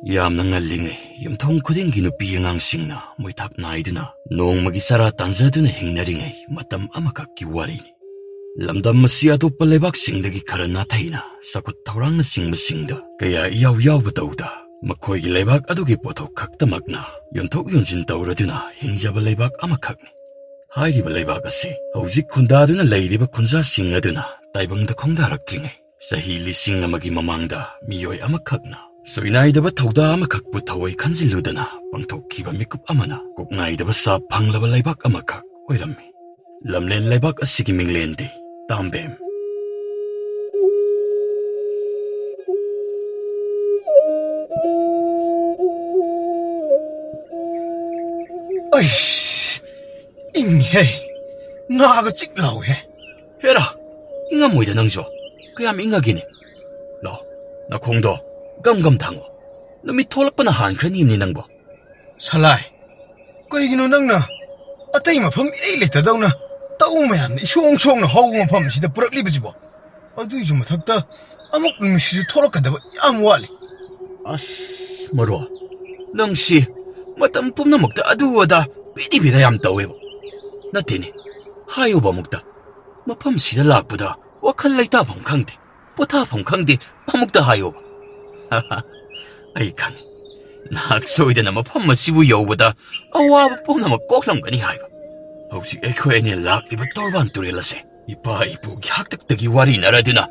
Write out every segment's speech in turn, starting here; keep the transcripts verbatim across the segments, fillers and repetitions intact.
ꯌꯥꯝꯅ ꯉꯜꯂꯤꯉꯩ ꯌꯨꯝꯊꯣꯡ ꯈꯨꯗꯤꯡꯒꯤ ꯅꯨꯄꯤ ꯑꯉꯥꯡꯁꯤꯡꯅ ꯃꯣꯏꯊꯥꯞ ꯅꯥꯏꯗꯨꯅ ꯅꯣꯡꯃꯒꯤ ꯆꯔꯥ ꯇꯥꯟꯖꯗꯨꯅ ꯍꯤꯡꯅꯔꯤꯉꯩ ꯃꯇꯝ ꯑꯃꯈꯛꯀꯤ ꯋꯥꯔꯤꯅꯤ꯫ ꯂꯝꯗꯝ ꯑꯁꯤ ꯑꯇꯣꯞꯄ ꯂꯩꯕꯥꯛꯁꯤꯡꯗꯒꯤ ꯈꯔ ꯅꯥꯊꯩꯅ ꯆꯥꯎꯈꯠ ꯊꯧꯔꯥꯡꯅꯆꯤꯡꯕꯁꯤꯡꯗ ꯀꯌꯥ ꯏꯌꯥꯎ ꯌꯥꯎꯕ ꯇꯧꯗ ꯃꯈꯣꯏꯒꯤ ꯂꯩꯕꯥꯛ ꯑꯗꯨꯒꯤ ꯄꯣꯠꯊꯣꯛ ꯈꯛꯇꯃꯛꯅ ꯌꯣꯟꯊꯣꯛ ꯌꯣꯟꯁꯤꯟ ꯇꯧꯔꯗꯨꯅ ꯍꯤꯡꯖꯕ ꯂꯩꯕꯥꯛ ꯑꯃꯈꯛꯅꯤ꯫ ꯍꯥꯏꯔꯤꯕ ꯂꯩꯕꯥꯛ ꯑꯁꯤ ꯍꯧꯖꯤꯛ ꯈꯨꯟꯗꯥꯗꯨꯅ ꯂꯩꯔꯤꯕ ꯈꯨꯟꯖꯥꯁꯤꯡ ꯑꯗꯨꯅ ꯇꯥꯏꯕꯪꯗ ꯈꯣꯡꯗꯥꯔꯛꯇ꯭ꯔꯤꯉꯩ ꯆꯍꯤ ꯂꯤꯁꯤꯡ ꯑꯃꯒꯤ ꯃꯃꯥꯡꯗ ꯃꯤꯑꯣꯏ ꯑꯃꯈꯛꯅ ꯁꯣꯏꯅꯥꯏꯗꯕ ꯊꯧꯗꯥ ꯑꯃꯈꯛꯄꯨ ꯊꯑꯣꯏ ꯈꯟꯖꯤꯜꯂꯨꯗꯅ ꯄꯥꯡꯊꯣꯛꯈꯤꯕ ꯃꯤꯀꯨꯞ ꯑꯃꯅ ꯀꯣꯛꯅꯥꯏꯗꯕ ꯁꯥꯞ ꯐꯪꯂꯕ ꯂꯩꯕꯥꯛ ꯑꯃꯈꯛ ꯑꯣꯏꯔꯝꯃꯤ꯫ ꯂꯝꯂꯦꯟ ꯂꯩꯕꯥꯛ ꯑꯁꯤꯒꯤ ꯃꯤꯡꯂꯦꯟꯗꯤ ꯇꯥꯝꯕꯦꯝ꯫ ꯑꯩꯁ, ꯏꯪꯉꯤꯍꯦ꯫ ꯉꯥꯒ ꯆꯤꯛ ꯂꯥꯎꯏꯍꯦ꯫ ꯍꯦꯔꯥ, ꯏꯪꯉꯝꯃꯣꯏꯗ ꯅꯪꯁꯨ꯫ ꯀꯌꯥꯝ ꯏꯪꯉꯒꯦꯅꯦ? ꯂꯥꯎ, ꯅꯈꯣꯡꯗꯣ ꯒꯝ ꯒꯝ ꯊꯥꯡꯉꯣ꯫ ꯅꯨꯃꯤꯠ ꯊꯣꯛꯂꯛꯄꯅ ꯍꯥꯟꯈ꯭ꯔꯅꯤꯝꯅꯤ ꯅꯪꯕꯣ꯫ ꯁꯂꯥꯏ, ꯀꯩꯒꯤꯅꯣ ꯅꯪꯅ ꯑꯇꯩ ꯃꯐꯝ ꯏꯔꯩ ꯂꯩꯇꯗꯧꯅ ꯇꯧ ꯃꯌꯥꯝꯅ ꯏꯁꯣꯡ ꯁꯣꯡꯅ ꯍꯧꯕ ꯃꯐꯝꯁꯤꯗ ꯄꯨꯔꯛꯂꯤꯕꯁꯤꯕꯣ? ꯑꯗꯨꯏꯁꯨ ꯃꯊꯛꯇ ꯑꯃꯨꯛ ꯅꯨꯃꯤꯠꯁꯤꯁꯨ ꯊꯣꯛꯂꯛꯀꯗꯕ ꯌꯥꯝ ꯋꯥꯠꯂꯤ꯫ ꯑꯁ, ꯃꯔꯣ, ꯅꯪꯁꯤ ꯃꯇꯝ ꯄꯨꯝꯅꯃꯛꯇ ꯑꯗꯨ ꯑꯗꯥ ꯄꯤꯗꯤ ꯄꯤꯗ ꯌꯥꯝ ꯇꯧꯋꯦꯕ꯫ ꯅꯠꯇꯦꯅꯦ, ꯍꯥꯏꯌꯨꯕ ꯑꯃꯨꯛꯇ꯫ ꯃꯐꯝꯁꯤꯗ ꯂꯥꯛꯄꯗ ꯋꯥꯈꯜ ꯂꯩꯇꯥꯐꯝ ꯈꯪꯗꯦ, ꯄꯣꯊꯥꯐꯝ ꯈꯪꯗꯦ, ꯑꯃꯨꯛꯇ ꯍꯥꯏꯌꯣꯕ꯫ ꯑꯩ ꯈꯪꯉꯤ, ꯅꯍꯥꯛ ꯁꯣꯏꯗꯅ ꯃꯐꯝ ꯑꯁꯤꯕꯨ ꯌꯧꯕꯗ ꯑꯋꯥꯕ ꯄꯨꯝꯅꯃꯛ ꯀꯣꯛꯂꯝꯒꯅꯤ ꯍꯥꯏꯕ꯫ ꯍꯧꯖꯤꯛ ꯑꯩꯈꯣꯏ ꯑꯅꯤ ꯂꯥꯛꯂꯤꯕ ꯇꯣꯔꯕꯥꯟ ꯇꯨꯔꯦꯜ ꯑꯁꯦ ꯏꯄꯥ ꯏꯄꯨꯒꯤ ꯍꯥꯛꯇꯛꯇꯒꯤ ꯋꯥꯔꯤꯅꯔꯗꯨꯅ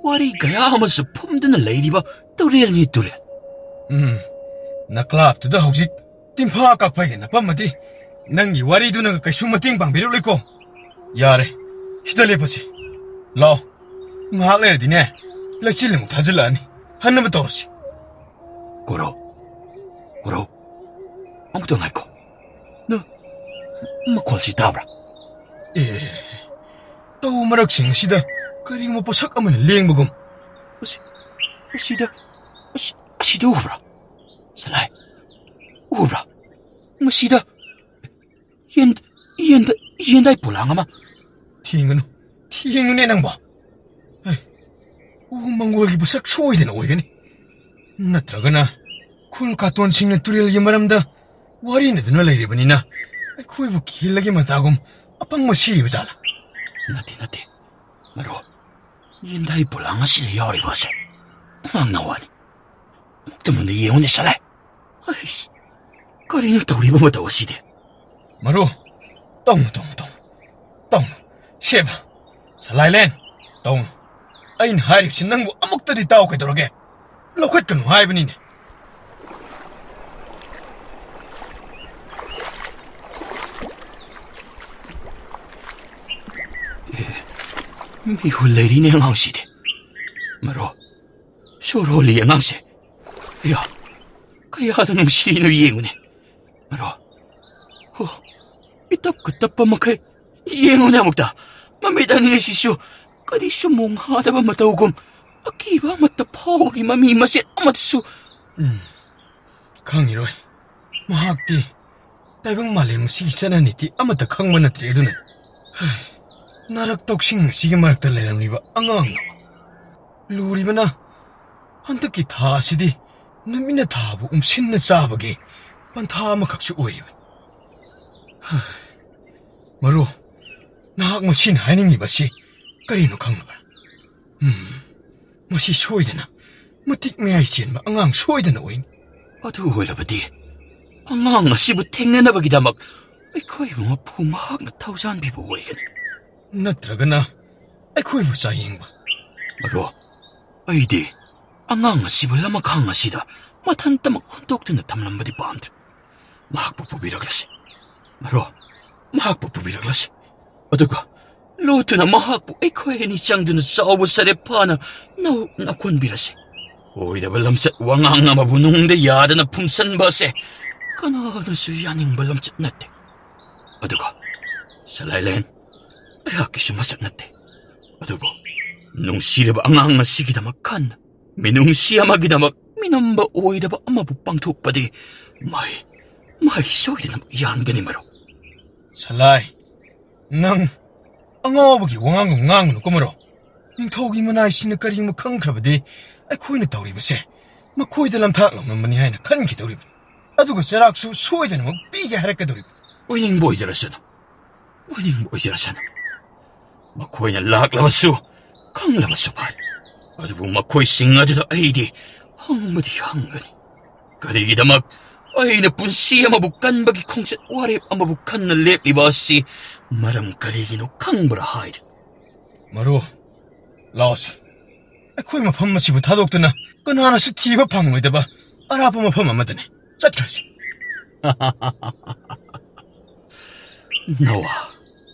ꯋꯥꯔꯤ ꯀꯌꯥ ꯑꯃꯁꯨ ꯐꯨꯝꯗꯨꯅ ꯂꯩꯔꯤꯕ ꯇꯨꯔꯦꯜꯅꯤ ꯇꯨꯔꯦꯜ꯫ ꯎꯝ, ꯅꯀ꯭ꯂꯥꯞꯇꯨꯗ ꯍꯧꯖꯤꯛ ꯇꯤꯝꯐꯥ ꯀꯥꯞꯐꯩꯒ ꯅꯄꯝꯃꯗꯤ ꯅꯪꯒꯤ ꯋꯥꯔꯤꯗꯨꯅꯒ ꯀꯩꯁꯨ ꯃꯇꯦꯡ ꯄꯥꯡꯕꯤꯔꯛꯂꯣꯏꯀꯣ꯫ ꯌꯥꯔꯦ, ꯁꯤꯗ ꯂꯦꯞꯄꯁꯤ꯫ ꯂꯥꯛꯑꯣ, ꯉꯥꯏꯍꯥꯛ ꯂꯩꯔꯗꯤꯅꯦ ꯂꯩꯆꯤꯜ ꯑꯃꯨꯛ ꯊꯥꯖꯤꯜꯂꯛꯑꯅꯤ꯫ ꯍꯟꯅꯕ ꯇꯧꯔꯁꯤ꯫ ꯀꯣꯔꯧ, ꯀꯣꯔꯧ, ꯑꯃꯨꯛꯇ ꯉꯥꯏꯈꯣ꯫ ꯅꯪ ꯃꯈꯣꯜꯁꯤ ꯇꯥꯕ꯭ꯔꯥ? ꯑꯦ, ꯇꯧ ꯃꯔꯛꯁꯤꯡ ꯑꯁꯤꯗ ꯀꯔꯤꯒꯨꯝꯕ ꯄꯣꯠꯁꯛ ꯑꯃꯅ ꯂꯦꯡꯕꯒꯨꯝ꯫ ꯑꯁꯤ, ꯑꯁꯤꯗ, ꯑꯁꯤ, ꯑꯁꯤꯗ ꯎꯕ꯭ꯔꯥ? ꯁꯂꯥꯏ, ꯎꯕ꯭ꯔꯥ? ꯃꯁꯤꯗ ꯌꯦꯟ, ꯌꯦꯟꯗ, ꯌꯦꯟꯗꯥꯏ ꯄꯣꯂꯥꯡ ꯑꯃ꯫ ꯊꯦꯡꯒꯅꯨ, ꯊꯦꯡꯒꯅꯨꯅꯦ ꯅꯪꯕꯣ꯫ ꯍꯩ, ꯎ ꯃꯪꯒꯣꯜꯒꯤ ꯄꯣꯠꯁꯛ ꯁꯣꯏꯗꯅ ꯑꯣꯏꯒꯅꯤ꯫ ꯅꯠꯇ꯭ꯔꯒꯅ ꯈꯨꯜ ꯀꯥꯇꯣꯟꯁꯤꯡꯅ ꯇꯨꯔꯦꯜꯒꯤ ꯃꯔꯝꯗ ꯋꯥꯔꯤꯅꯗꯨꯅ ꯂꯩꯔꯤꯕꯅꯤꯅ, ꯑꯩꯈꯣꯏꯕꯨ ꯀꯤꯍꯜꯂꯒꯦ ꯃꯇꯥꯒꯨꯝ ꯑꯄꯪꯕ ꯁꯤꯔꯤꯕ ꯖꯥꯠꯂꯥ? ꯅꯠꯇꯦ, ꯅꯠꯇꯦ, ꯃꯔꯨꯞ꯫ ꯌꯦꯟꯗꯥꯏ ꯄꯣꯂꯥꯡ ꯑꯁꯤꯗ ꯌꯥꯎꯔꯤꯕ ꯑꯁꯦ ꯑꯉꯥꯡ ꯅꯋꯥꯅꯤ꯫ ꯑꯃꯨꯛꯇ ꯃꯨꯟꯅ ꯌꯦꯡꯉꯨꯅꯦ, ꯁꯂꯥꯏ꯫ ꯑꯩꯁ, ꯀꯔꯤꯅꯣ ꯇꯧꯔꯤꯕ ꯃꯇꯧ ꯑꯁꯤꯗꯤ? ꯃꯔꯨꯞ, ꯇꯧꯅꯨ, ꯇꯧꯅꯨ, ꯇꯧꯅꯨ, ꯇꯧꯅꯨ꯫ ꯁꯦꯕ, ꯁꯂꯥꯏꯂꯦꯟ, ꯇꯧꯅꯨ꯫ ꯑꯩꯅ ꯍꯥꯏꯔꯤꯕꯁꯤ ꯅꯪꯕꯨ ꯑꯃꯨꯛꯇꯗꯤ ꯇꯥꯎ ꯀꯩꯗꯧꯔꯒꯦ? ꯂꯧꯈꯠꯀꯅꯨ ꯍꯥꯏꯕꯅꯤꯅꯦ꯫ ꯑꯦ, ꯃꯤꯍꯨꯜ ꯂꯩꯔꯤꯅꯦ ꯑꯉꯥꯡꯁꯤꯗꯤ꯫ ꯃꯔꯨꯞ, ꯁꯣꯔ ꯍꯣꯜꯂꯤ ꯑꯉꯥꯡꯁꯦ꯫ ꯑꯌꯥ, ꯀꯌꯥꯗ ꯅꯨꯡꯁꯤꯅꯣ ꯌꯦꯡꯉꯨꯅꯦ꯫ ꯃꯔꯨꯞ, ꯍꯣ, ꯏꯇꯞꯀ ꯇꯞꯄ ꯃꯈꯩ ꯌꯦꯡꯉꯨꯅꯦ ꯑꯃꯨꯛꯇ꯫ ꯃꯃꯤꯠ ꯑꯅꯤ ꯑꯁꯤꯁꯨ ꯀꯔꯤꯁꯨ ꯃꯣꯡꯍꯥꯗꯕ ꯃꯇꯧꯒꯨꯝ, ꯑꯀꯤꯕ ꯑꯃꯠꯇ ꯐꯥꯎꯕꯒꯤ ꯃꯃꯤ ꯃꯁꯦꯠ ꯑꯃꯠꯇꯁꯨ꯫ ꯎꯝ, ꯈꯪꯉꯤꯔꯣꯏ꯫ ꯃꯍꯥꯛꯇꯤ ꯇꯥꯏꯕꯪ ꯃꯥꯂꯦꯝ ꯑꯁꯤꯒꯤ ꯆꯠꯅꯅꯤꯇꯤ ꯑꯃꯠꯇ ꯈꯪꯕ ꯅꯠꯇ꯭ꯔꯦ꯫ ꯑꯗꯨꯅ, ꯍꯩ, ꯅꯥꯔꯛ ꯇꯧꯁꯤꯡ ꯑꯁꯤꯒꯤ ꯃꯔꯛꯇ ꯂꯩꯔꯝꯂꯤꯕ ꯑꯉꯥꯡꯅ ꯂꯨꯔꯤꯕꯅ, ꯍꯟꯗꯛꯀꯤ ꯊꯥ ꯑꯁꯤꯗꯤ ꯅꯨꯃꯤꯠꯅ ꯊꯥꯕꯨ ꯎꯝꯁꯤꯟꯅ ꯆꯥꯕꯒꯤ ꯄꯟꯊꯥ ꯑꯃꯈꯛꯁꯨ ꯑꯣꯏꯔꯤꯕꯅꯤ꯫ ꯍꯥ, ꯃꯔꯨꯞ, ꯅꯍꯥꯛ ꯃꯁꯤꯅ ꯍꯥꯏꯅꯤꯡꯂꯤꯕ ꯑꯁꯤ ꯀꯔꯤꯅꯣ ꯈꯪꯂꯕ꯭ꯔꯥ? ꯎꯝ, ꯃꯁꯤ ꯁꯣꯏꯗꯅ ꯃꯇꯤꯛ ꯃꯌꯥꯏ ꯆꯦꯟꯕ ꯑꯉꯥꯡ ꯁꯣꯏꯗꯅ ꯑꯣꯏꯅꯤ꯫ ꯑꯗꯨ ꯑꯣꯏꯔꯕꯗꯤ ꯑꯉꯥꯡ ꯑꯁꯤꯕꯨ ꯊꯦꯡꯅꯅꯕꯒꯤꯗꯃꯛ ꯑꯩꯈꯣꯏꯕꯨ ꯃꯄꯨ ꯃꯍꯥꯛꯅ ꯊꯧꯖꯥꯟꯕꯤꯕ ꯑꯣꯏꯒꯅꯤ꯫ ꯅꯠꯇ꯭ꯔꯒꯅ ꯑꯩꯈꯣꯏꯕꯨ ꯆꯥꯌꯦꯡꯕ꯫ ꯑꯗꯣ ꯑꯩꯗꯤ ꯑꯉꯥꯡ ꯑꯁꯤꯕꯨ ꯂꯃꯈꯥꯡ ꯑꯁꯤꯗ ꯃꯊꯟꯇꯃꯛ ꯍꯨꯟꯗꯣꯛꯇꯨꯅ ꯊꯝꯂꯝꯕꯗꯤ ꯄꯥꯝꯗ꯭ꯔꯦ꯫ ꯃꯍꯥꯛꯄꯨ ꯄꯨꯕꯤꯔꯛꯂꯁꯤ꯫ ꯃꯔꯨꯞ, ꯃꯍꯥꯛꯄꯨ ꯄꯨꯕꯤꯔꯛꯂꯁꯤ꯫ ꯑꯗꯨꯒ ꯂꯣꯠꯇꯨꯅ ꯃꯍꯥꯛꯄꯨ ꯑꯩꯈꯣꯏ ꯑꯅꯤ ꯆꯪꯗꯨꯅ ꯆꯥꯎꯕ ꯁꯔꯦꯞ ꯐꯥꯅ ꯅꯧꯅ ꯀꯣꯟꯕꯤꯔꯁꯤ꯫ ꯑꯣꯏꯗꯕ ꯂꯝꯆꯠ ꯋꯥꯉꯥꯡ ꯑꯃꯕꯨ ꯅꯨꯡꯗ ꯌꯥꯗꯅ ꯐꯨꯝꯁꯟꯕ ꯑꯁꯦ ꯀꯅꯥꯅꯁꯨ ꯌꯥꯅꯤꯡꯕ ꯂꯝꯆꯠ ꯅꯠꯇꯦ꯫ ꯑꯗꯨꯒ ꯁꯂꯥꯏꯂꯦꯟ, ꯑꯩꯍꯥꯛꯀꯤꯁꯨ ꯃꯁꯛ ꯅꯠꯇꯦ꯫ ꯑꯗꯨꯕꯨ ꯅꯨꯡꯁꯤꯔꯕ ꯑꯉꯥꯡ ꯑꯁꯤꯒꯤꯗꯃꯛ ꯈꯟꯅ ꯃꯤꯅꯨꯡꯁꯤ ꯑꯃꯒꯤꯗꯃꯛ ꯃꯤꯅꯝꯕ ꯑꯣꯏꯗꯕ ꯑꯃꯕꯨ ꯄꯥꯡꯊꯣꯛꯄꯗꯤ ꯃꯍꯩ, ꯃꯍꯩ ꯁꯣꯏꯗꯅꯃꯛ ꯌꯥꯟꯒꯅꯤ, ꯃꯔꯨꯞ꯫ ꯁꯂꯥꯏ, ꯅꯪ ꯑꯉꯥꯎꯕꯒꯤ ꯋꯥꯉꯥꯡ ꯑꯃ ꯉꯥꯡꯒꯅꯨꯀꯣ, ꯃꯔꯨꯞ꯫ ꯅꯤꯡꯊꯧꯒꯤ ꯃꯅꯥꯏꯁꯤꯡꯅ ꯀꯔꯤꯒꯨꯝꯕ ꯈꯪꯈ꯭ꯔꯕꯗꯤ ꯑꯩꯈꯣꯏꯅ ꯇꯧꯔꯤꯕꯁꯦ ꯃꯈꯣꯏꯗ ꯂꯝꯊꯥꯛ ꯂꯧꯔꯝꯕꯅꯤ ꯍꯥꯏꯅ ꯈꯟꯈꯤꯗꯧꯔꯤꯕꯅꯤ꯫ ꯑꯗꯨꯒ ꯆꯩꯔꯥꯛꯁꯨ ꯁꯣꯏꯗꯅꯃꯛ ꯄꯤꯒꯦ ꯍꯥꯏꯔꯛꯀꯗꯧꯔꯤꯕꯅꯤ꯫ ꯑꯣꯏꯅꯤꯡꯕ ꯑꯣꯏꯖꯔꯁꯅꯨ, ꯑꯣꯏꯅꯤꯡꯕ ꯑꯣꯏꯖꯔꯁꯅꯨ꯫ ꯃꯈꯣꯏꯅ ꯂꯥꯛꯂꯕꯁꯨ, ꯈꯪꯂꯕꯁꯨ ꯐꯔꯦ꯫ ꯑꯗꯨꯕꯨ ꯃꯈꯣꯏꯁꯤꯡ ꯑꯗꯨꯗ ꯑꯩꯗꯤ ꯍꯪꯕꯗꯤ ꯍꯪꯒꯅꯤ꯫ ꯀꯔꯤꯒꯤꯗꯃꯛ ꯑꯩꯅ ꯄꯨꯟꯁꯤ ꯑꯃꯕꯨ ꯀꯟꯕꯒꯤ ꯈꯣꯡꯆꯠ ꯋꯥꯔꯦꯞ ꯑꯃꯕꯨ ꯈꯟꯅ ꯂꯦꯞꯂꯤꯕ ꯑꯁꯤ ꯃꯔꯝ ꯀꯔꯤꯒꯤꯅꯣ ꯈꯪꯕ꯭ꯔꯥ ꯍꯥꯏꯗꯨ? ꯃꯔꯨ, ꯂꯥꯛꯑꯣꯁꯦ꯫ ꯑꯩꯈꯣꯏ ꯃꯐꯝ ꯑꯁꯤꯕꯨ ꯊꯥꯗꯣꯛꯇꯨꯅ ꯀꯅꯥꯅꯁꯨ ꯊꯤꯕ ꯐꯪꯂꯣꯏꯗꯕ ꯑꯔꯥꯞꯄ ꯃꯐꯝ ꯑꯃꯗꯅꯦ꯫ ꯆꯠꯈ꯭ꯔꯁꯤ꯫ ꯅꯋꯥ,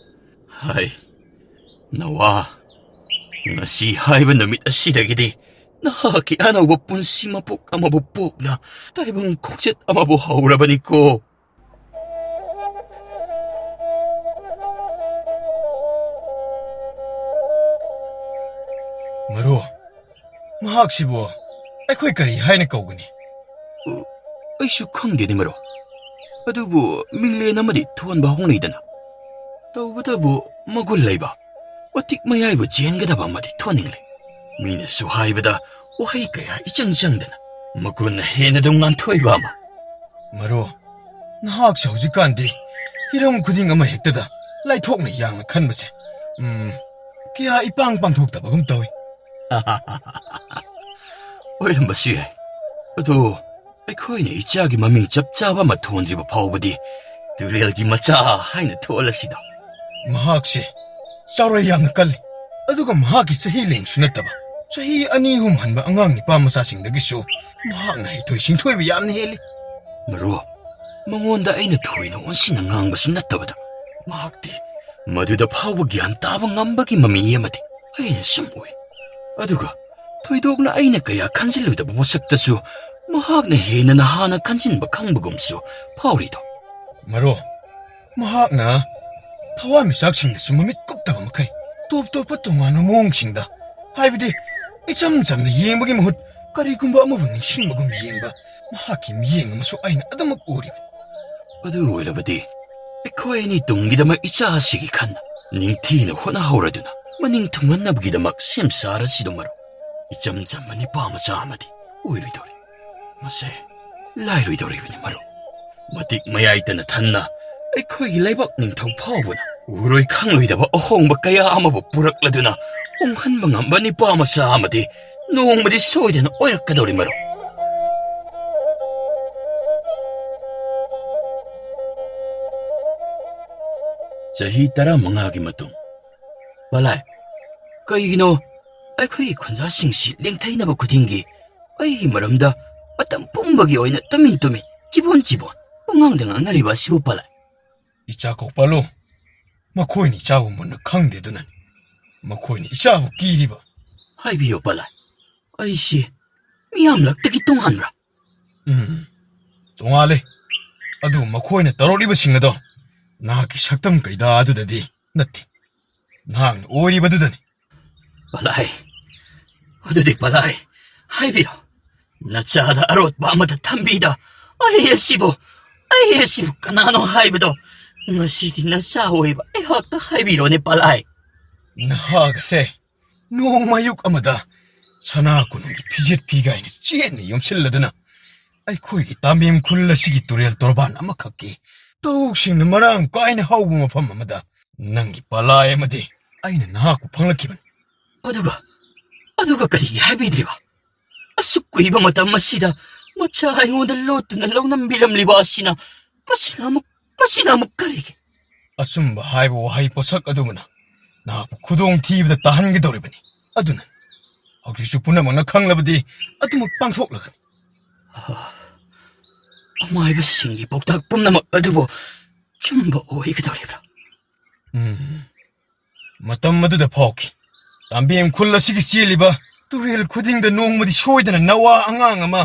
ꯍꯥꯏ, ꯅꯋꯥ, ꯉꯁꯤ ꯍꯥꯏꯕ ꯅꯨꯃꯤꯠ ꯑꯁꯤꯗꯒꯤꯗꯤ ꯅꯍꯥꯛꯀꯤ ꯑꯅꯧꯕ ꯄꯨꯟꯁꯤ ꯃꯄꯣꯛ ꯑꯃꯕꯨ ꯄꯣꯛꯅ ꯇꯥꯏꯕꯪ ꯈꯣꯡꯆꯠ ꯑꯃꯕꯨ ꯍꯧꯔꯕꯅꯤꯀꯣ꯫ ꯃꯔꯨ, ꯃꯍꯥꯛꯁꯤꯕꯨ ꯑꯩꯈꯣꯏ ꯀꯔꯤ ꯍꯥꯏꯅ ꯀꯧꯒꯅꯤ? ꯑꯩꯁꯨ ꯈꯪꯗꯦꯅꯦ ꯃꯔꯨ꯫ ꯑꯗꯨꯕꯨ ꯃꯤꯡꯂꯦꯟ ꯑꯃꯗꯤ ꯊꯣꯟꯕ ꯍꯧꯅꯩꯗꯅ꯫ ꯇꯧꯕꯇꯕꯨ ꯃꯒꯨꯟ ꯂꯩꯕ, ꯃꯇꯤꯛ ꯃꯌꯥꯏꯕꯨ ꯆꯦꯟꯒꯗꯕ ꯑꯃꯗꯤ ꯊꯣꯟꯅꯤꯡꯂꯦ꯫ ꯃꯤꯅꯁꯨ ꯍꯥꯏꯕꯗ ꯋꯥꯍꯩ ꯀꯌꯥ ꯏꯆꯪ ꯆꯪꯗꯅ ꯃꯒꯨꯟꯅ ꯍꯦꯟꯅ ꯑꯗꯨꯝ ꯉꯥꯟꯊꯣꯏꯕ ꯑꯃ꯫ ꯃꯔꯨ, ꯅꯍꯥꯛꯁꯨ ꯍꯧꯖꯤꯛꯀꯥꯟꯗꯤ ꯍꯤꯔꯝ ꯈꯨꯗꯤꯡ ꯑꯃ ꯍꯦꯛꯇꯗ ꯂꯥꯏꯊꯣꯛꯅ ꯌꯥꯡꯅ ꯈꯟꯕꯁꯦ, ꯎꯝ, ꯀꯌꯥ ꯏꯄꯥꯡ ꯄꯥꯡꯊꯣꯛꯇꯕꯒꯨꯝ ꯇꯧꯏ꯫ ꯑꯣꯏꯔꯝꯕꯁꯨ ꯌꯥꯏ꯫ ꯑꯗꯣ ꯑꯩꯈꯣꯏꯅ ꯏꯆꯥꯒꯤ ꯃꯃꯤꯡ ꯆꯞ ꯆꯥꯕ ꯑꯃ ꯊꯣꯟꯗ꯭ꯔꯤꯕ ꯐꯥꯎꯕꯗꯤ ꯇꯨꯔꯦꯜꯒꯤ ꯃꯆꯥ ꯍꯥꯏꯅ ꯊꯣꯜꯂꯁꯤꯗ꯫ ꯃꯍꯥꯛꯁꯦ ꯆꯥꯎꯔꯣꯏ ꯌꯥꯝꯅ ꯀꯜꯂꯤ, ꯑꯗꯨꯒ ꯃꯍꯥꯛꯀꯤ ꯆꯍꯤ ꯂꯦꯡꯁꯨ ꯅꯠꯇꯕ ꯆꯍꯤ ꯑꯅꯤ ꯑꯍꯨꯝ ꯍꯟꯕ ꯑꯉꯥꯡ ꯅꯤꯄꯥ ꯃꯆꯥꯁꯤꯡꯗꯒꯤꯁꯨ ꯃꯍꯥꯛꯅ ꯍꯩꯊꯣꯏ ꯁꯤꯡꯊꯣꯏꯕ ꯌꯥꯝꯅ ꯍꯦꯜꯂꯤ꯫ ꯃꯔꯨꯞ, ꯃꯉꯣꯟꯗ ꯑꯩꯅ ꯊꯣꯏꯅ ꯑꯣꯟꯁꯤꯟꯅ ꯉꯥꯡꯕꯁꯨ ꯅꯠꯇꯕꯗ, ꯃꯍꯥꯛꯇꯤ ꯃꯗꯨꯗ ꯐꯥꯎꯕ ꯒ꯭ꯌꯥꯟ ꯇꯥꯕ ꯉꯝꯕꯒꯤ ꯃꯃꯤ ꯑꯃꯗꯤ ꯑꯩꯅ ꯁꯨꯝ ꯎꯏ꯫ ꯑꯗꯨꯒ ꯊꯣꯏꯗꯣꯛꯅ ꯑꯩꯅ ꯀꯌꯥ ꯈꯟꯖꯤꯜꯂꯨꯗꯕ ꯋꯥꯁꯛꯇꯁꯨ ꯃꯍꯥꯛꯅ ꯍꯦꯟꯅ ꯅꯍꯥꯅ ꯈꯟꯖꯤꯟꯕ ꯈꯪꯕꯒꯨꯝꯁꯨ ꯐꯥꯎꯔꯤꯗꯣ꯫ ꯃꯔꯨꯞ, ꯃꯍꯥꯛꯅ ꯊꯋꯥꯟꯃꯤꯆꯥꯛꯁꯤꯡꯗꯁꯨ ꯃꯃꯤꯠ ꯀꯨꯞꯇꯕ ꯃꯈꯩ ꯇꯣꯞ ꯇꯣꯞꯄ ꯇꯣꯉꯥꯟꯕ ꯃꯑꯣꯡꯁꯤꯡꯗ, ꯍꯥꯏꯕꯗꯤ ꯏꯆꯝ ꯆꯝꯅ ꯌꯦꯡꯕꯒꯤ ꯃꯍꯨꯠ ꯀꯔꯤꯒꯨꯝꯕ ꯑꯃꯕꯨ ꯅꯤꯡꯁꯤꯡꯕꯒꯨꯝ ꯌꯦꯡꯕ ꯃꯍꯥꯛꯀꯤ ꯃꯤꯠꯌꯦꯡ ꯑꯃꯁꯨ ꯑꯩꯅ ꯑꯗꯨꯃꯛ ꯎꯔꯤꯕꯅꯤ꯫ ꯑꯗꯨ ꯑꯣꯏꯔꯕꯗꯤ ꯑꯩꯈꯣꯏ ꯑꯅꯤ ꯇꯨꯡꯒꯤꯗꯃꯛ ꯏꯆꯥ ꯑꯁꯤꯒꯤ ꯈꯟꯅ ꯅꯤꯡꯊꯤꯅ ꯍꯣꯠꯅꯍꯧꯔꯗꯨꯅ ꯃꯅꯤꯡ ꯊꯨꯡꯍꯟꯅꯕꯒꯤꯗꯃꯛ ꯁꯦꯝ ꯁꯥꯔꯁꯤꯗꯣ ꯃꯔꯨꯞ꯫ ꯏꯆꯝ ꯆꯝꯕ ꯅꯤꯄꯥ ꯃꯆꯥ ꯑꯃꯗꯤ ꯑꯣꯏꯔꯣꯏꯗꯧꯔꯤ꯫ ꯃꯁꯦ ꯂꯥꯏꯔꯣꯏꯗꯧꯔꯤꯕꯅꯤ, ꯃꯔꯨꯞ꯫ ꯃꯇꯤꯛ ꯃꯌꯥꯏꯇꯅ ꯊꯟꯅ ꯑꯩꯈꯣꯏꯒꯤ ꯂꯩꯕꯥꯛ ꯅꯤꯡꯊꯧ ꯐꯥꯎꯕꯅ ꯎꯔꯣꯏ ꯈꯪꯂꯣꯏꯗꯕ ꯑꯍꯣꯡꯕ ꯀꯌꯥ ꯑꯃꯕꯨ ꯄꯨꯔꯛꯂꯗꯨꯅ ꯎꯪꯍꯟꯕ ꯉꯝꯕ ꯅꯤꯄꯥ ꯃꯆꯥ ꯑꯃꯗꯤ ꯅꯣꯡꯃꯗꯤ ꯁꯣꯏꯗꯅ ꯑꯣꯏꯔꯛꯀꯗꯧꯔꯤ, ꯃꯔꯨꯞ꯫ ꯆꯍꯤ ꯇꯔꯥꯃꯉꯥꯒꯤ ꯃꯇꯨꯡ꯫ ꯄꯂꯥꯏ, ꯀꯩꯒꯤꯅꯣ ꯑꯩꯈꯣꯏꯒꯤ ꯈꯨꯟꯖꯥꯁꯤꯡꯁꯤ ꯂꯦꯡꯊꯩꯅꯕ ꯈꯨꯗꯤꯡꯒꯤ ꯑꯩꯒꯤ ꯃꯔꯝꯗ ꯃꯇꯝ ꯄꯨꯝꯕꯒꯤ ꯑꯣꯏꯅ ꯇꯨꯃꯤꯟ ꯇꯨꯃꯤꯟ, ꯆꯤꯕꯣꯟ ꯆꯤꯕꯣꯟ ꯄꯨꯡꯉꯥꯡꯗ ꯉꯥꯡꯅꯔꯤꯕ ꯑꯁꯤꯕꯨ, ꯄꯂꯥꯏ? ꯏꯆꯥ ꯀꯧꯄꯥꯂꯨ, ꯃꯈꯣꯏꯅ ꯏꯆꯥꯕꯨ ꯃꯨꯟꯅ ꯈꯪꯗꯦ, ꯑꯗꯨꯅꯅꯤ꯫ ꯃꯈꯣꯏꯅ ꯏꯆꯥꯕꯨ ꯀꯤꯔꯤꯕ꯫ ꯍꯥꯏꯕꯤꯌꯨ, ꯄꯂꯥꯏ, ꯑꯩꯁꯤ ꯃꯤꯌꯥꯝꯂꯛꯇꯒꯤ ꯇꯣꯉꯥꯟꯕ꯭ꯔꯥ? ꯎꯝ, ꯇꯣꯉꯥꯜꯂꯦ꯫ ꯑꯗꯨ ꯃꯈꯣꯏꯅ ꯇꯧꯔꯛꯂꯤꯕꯁꯤꯡ ꯑꯗꯣ ꯅꯍꯥꯛꯀꯤ ꯁꯛꯇꯝ ꯀꯩꯗꯥ ꯑꯗꯨꯗꯗꯤ ꯅꯠꯇꯦ, ꯅꯍꯥꯛꯅ ꯑꯣꯏꯔꯤꯕꯗꯨꯗꯅꯤ꯫ ꯄꯂꯥꯏ, ꯑꯗꯨꯗꯤ ꯄꯂꯥꯏ, ꯍꯥꯏꯕꯤꯔꯣ, ꯅꯆꯥꯗ ꯑꯔꯣꯠꯄ ꯑꯃꯗ ꯊꯝꯕꯤꯗ ꯑꯩ ꯑꯁꯤꯕꯨ, ꯑꯩ ꯑꯁꯤꯕꯨ ꯀꯅꯥꯅꯣ ꯍꯥꯏꯕꯗꯣ ꯉꯁꯤꯗꯤ ꯅꯆꯥ ꯑꯣꯏꯕ ꯑꯩꯍꯥꯛꯇ ꯍꯥꯏꯕꯤꯔꯣꯅꯦ, ꯄꯂꯥꯏ꯫ ꯅꯍꯥꯛ ꯑꯁꯦ ꯅꯣꯡꯃ ꯑꯌꯨꯛ ꯑꯃꯗ ꯁꯅꯥ ꯀꯣꯅꯨꯡꯒꯤ ꯐꯤꯖꯦꯠ ꯐꯤꯒꯥꯏꯅ ꯆꯦꯠꯅ ꯌꯣꯝꯁꯤꯜꯂꯗꯨꯅ ꯑꯩꯈꯣꯏꯒꯤ ꯇꯥꯃꯦꯝ ꯈꯨꯜ ꯑꯁꯤꯒꯤ ꯇꯨꯔꯦꯜ ꯇꯣꯔꯕꯥꯟ ꯑꯃꯈꯛꯀꯤ ꯇꯧꯁꯤꯡꯅ ꯃꯔꯥꯡ ꯀꯥꯏꯅ ꯍꯧꯕ ꯃꯐꯝ ꯑꯃꯗ ꯅꯪꯒꯤ ꯄꯂꯥꯏ ꯑꯃꯗꯤ ꯑꯩꯅ ꯅꯍꯥꯛꯄꯨ ꯐꯪꯂꯛꯈꯤꯕꯅꯤ꯫ ꯑꯗꯨꯒ, ꯑꯗꯨꯒ ꯀꯔꯤꯒꯤ ꯍꯥꯏꯕꯤꯗ꯭ꯔꯤꯕ? ꯑꯁꯨꯛ ꯀꯨꯏꯕ ꯃꯇꯝ ꯑꯁꯤꯗ ꯃꯆꯥ ꯑꯩꯉꯣꯟꯗ ꯂꯣꯠꯇꯨꯅ ꯂꯧꯅꯝꯕꯤꯔꯝꯂꯤꯕ ꯑꯁꯤꯅ, ꯃꯁꯤꯅ ꯑꯃꯨꯛ, ꯃꯁꯤꯅ ꯑꯃꯨꯛ ꯀꯔꯤꯒꯤ? ꯑꯆꯨꯝꯕ ꯍꯥꯏꯕ ꯋꯥꯍꯩ ꯄꯣꯠꯁꯛ ꯑꯗꯨꯃꯅ ꯅꯍꯥꯛꯄꯨ ꯈꯨꯗꯣꯡ ꯊꯤꯕꯗ ꯇꯥꯍꯟꯒꯗꯧꯔꯤꯕꯅꯤ꯫ ꯑꯗꯨꯅ ꯍꯧꯖꯤꯛꯁꯨ ꯄꯨꯝꯅꯃꯛꯅ ꯈꯪꯂꯕꯗꯤ ꯑꯗꯨꯃꯛ ꯄꯥꯡꯊꯣꯛꯂꯒꯅꯤ꯫ ꯑꯃꯥꯏꯕꯁꯤꯡꯒꯤ ꯄꯥꯎꯇꯥꯛ ꯄꯨꯝꯅꯃꯛ ꯑꯗꯨꯕꯨ ꯆꯨꯝꯕ ꯑꯣꯏꯒꯗꯧꯔꯤꯕ꯭ꯔꯥ? ꯎꯝ꯫ ꯃꯇꯝ ꯑꯗꯨꯗ ꯐꯥꯎꯈꯤ꯫ ꯇꯥꯝꯕꯦꯝ ꯈꯨꯜ ꯑꯁꯤꯒꯤ ꯆꯦꯜꯂꯤꯕ ꯇꯨꯔꯦꯜ ꯈꯨꯗꯤꯡꯗ ꯅꯣꯡꯃꯗꯤ ꯁꯣꯏꯗꯅ ꯅꯋꯥ ꯑꯉꯥꯡ ꯑꯃ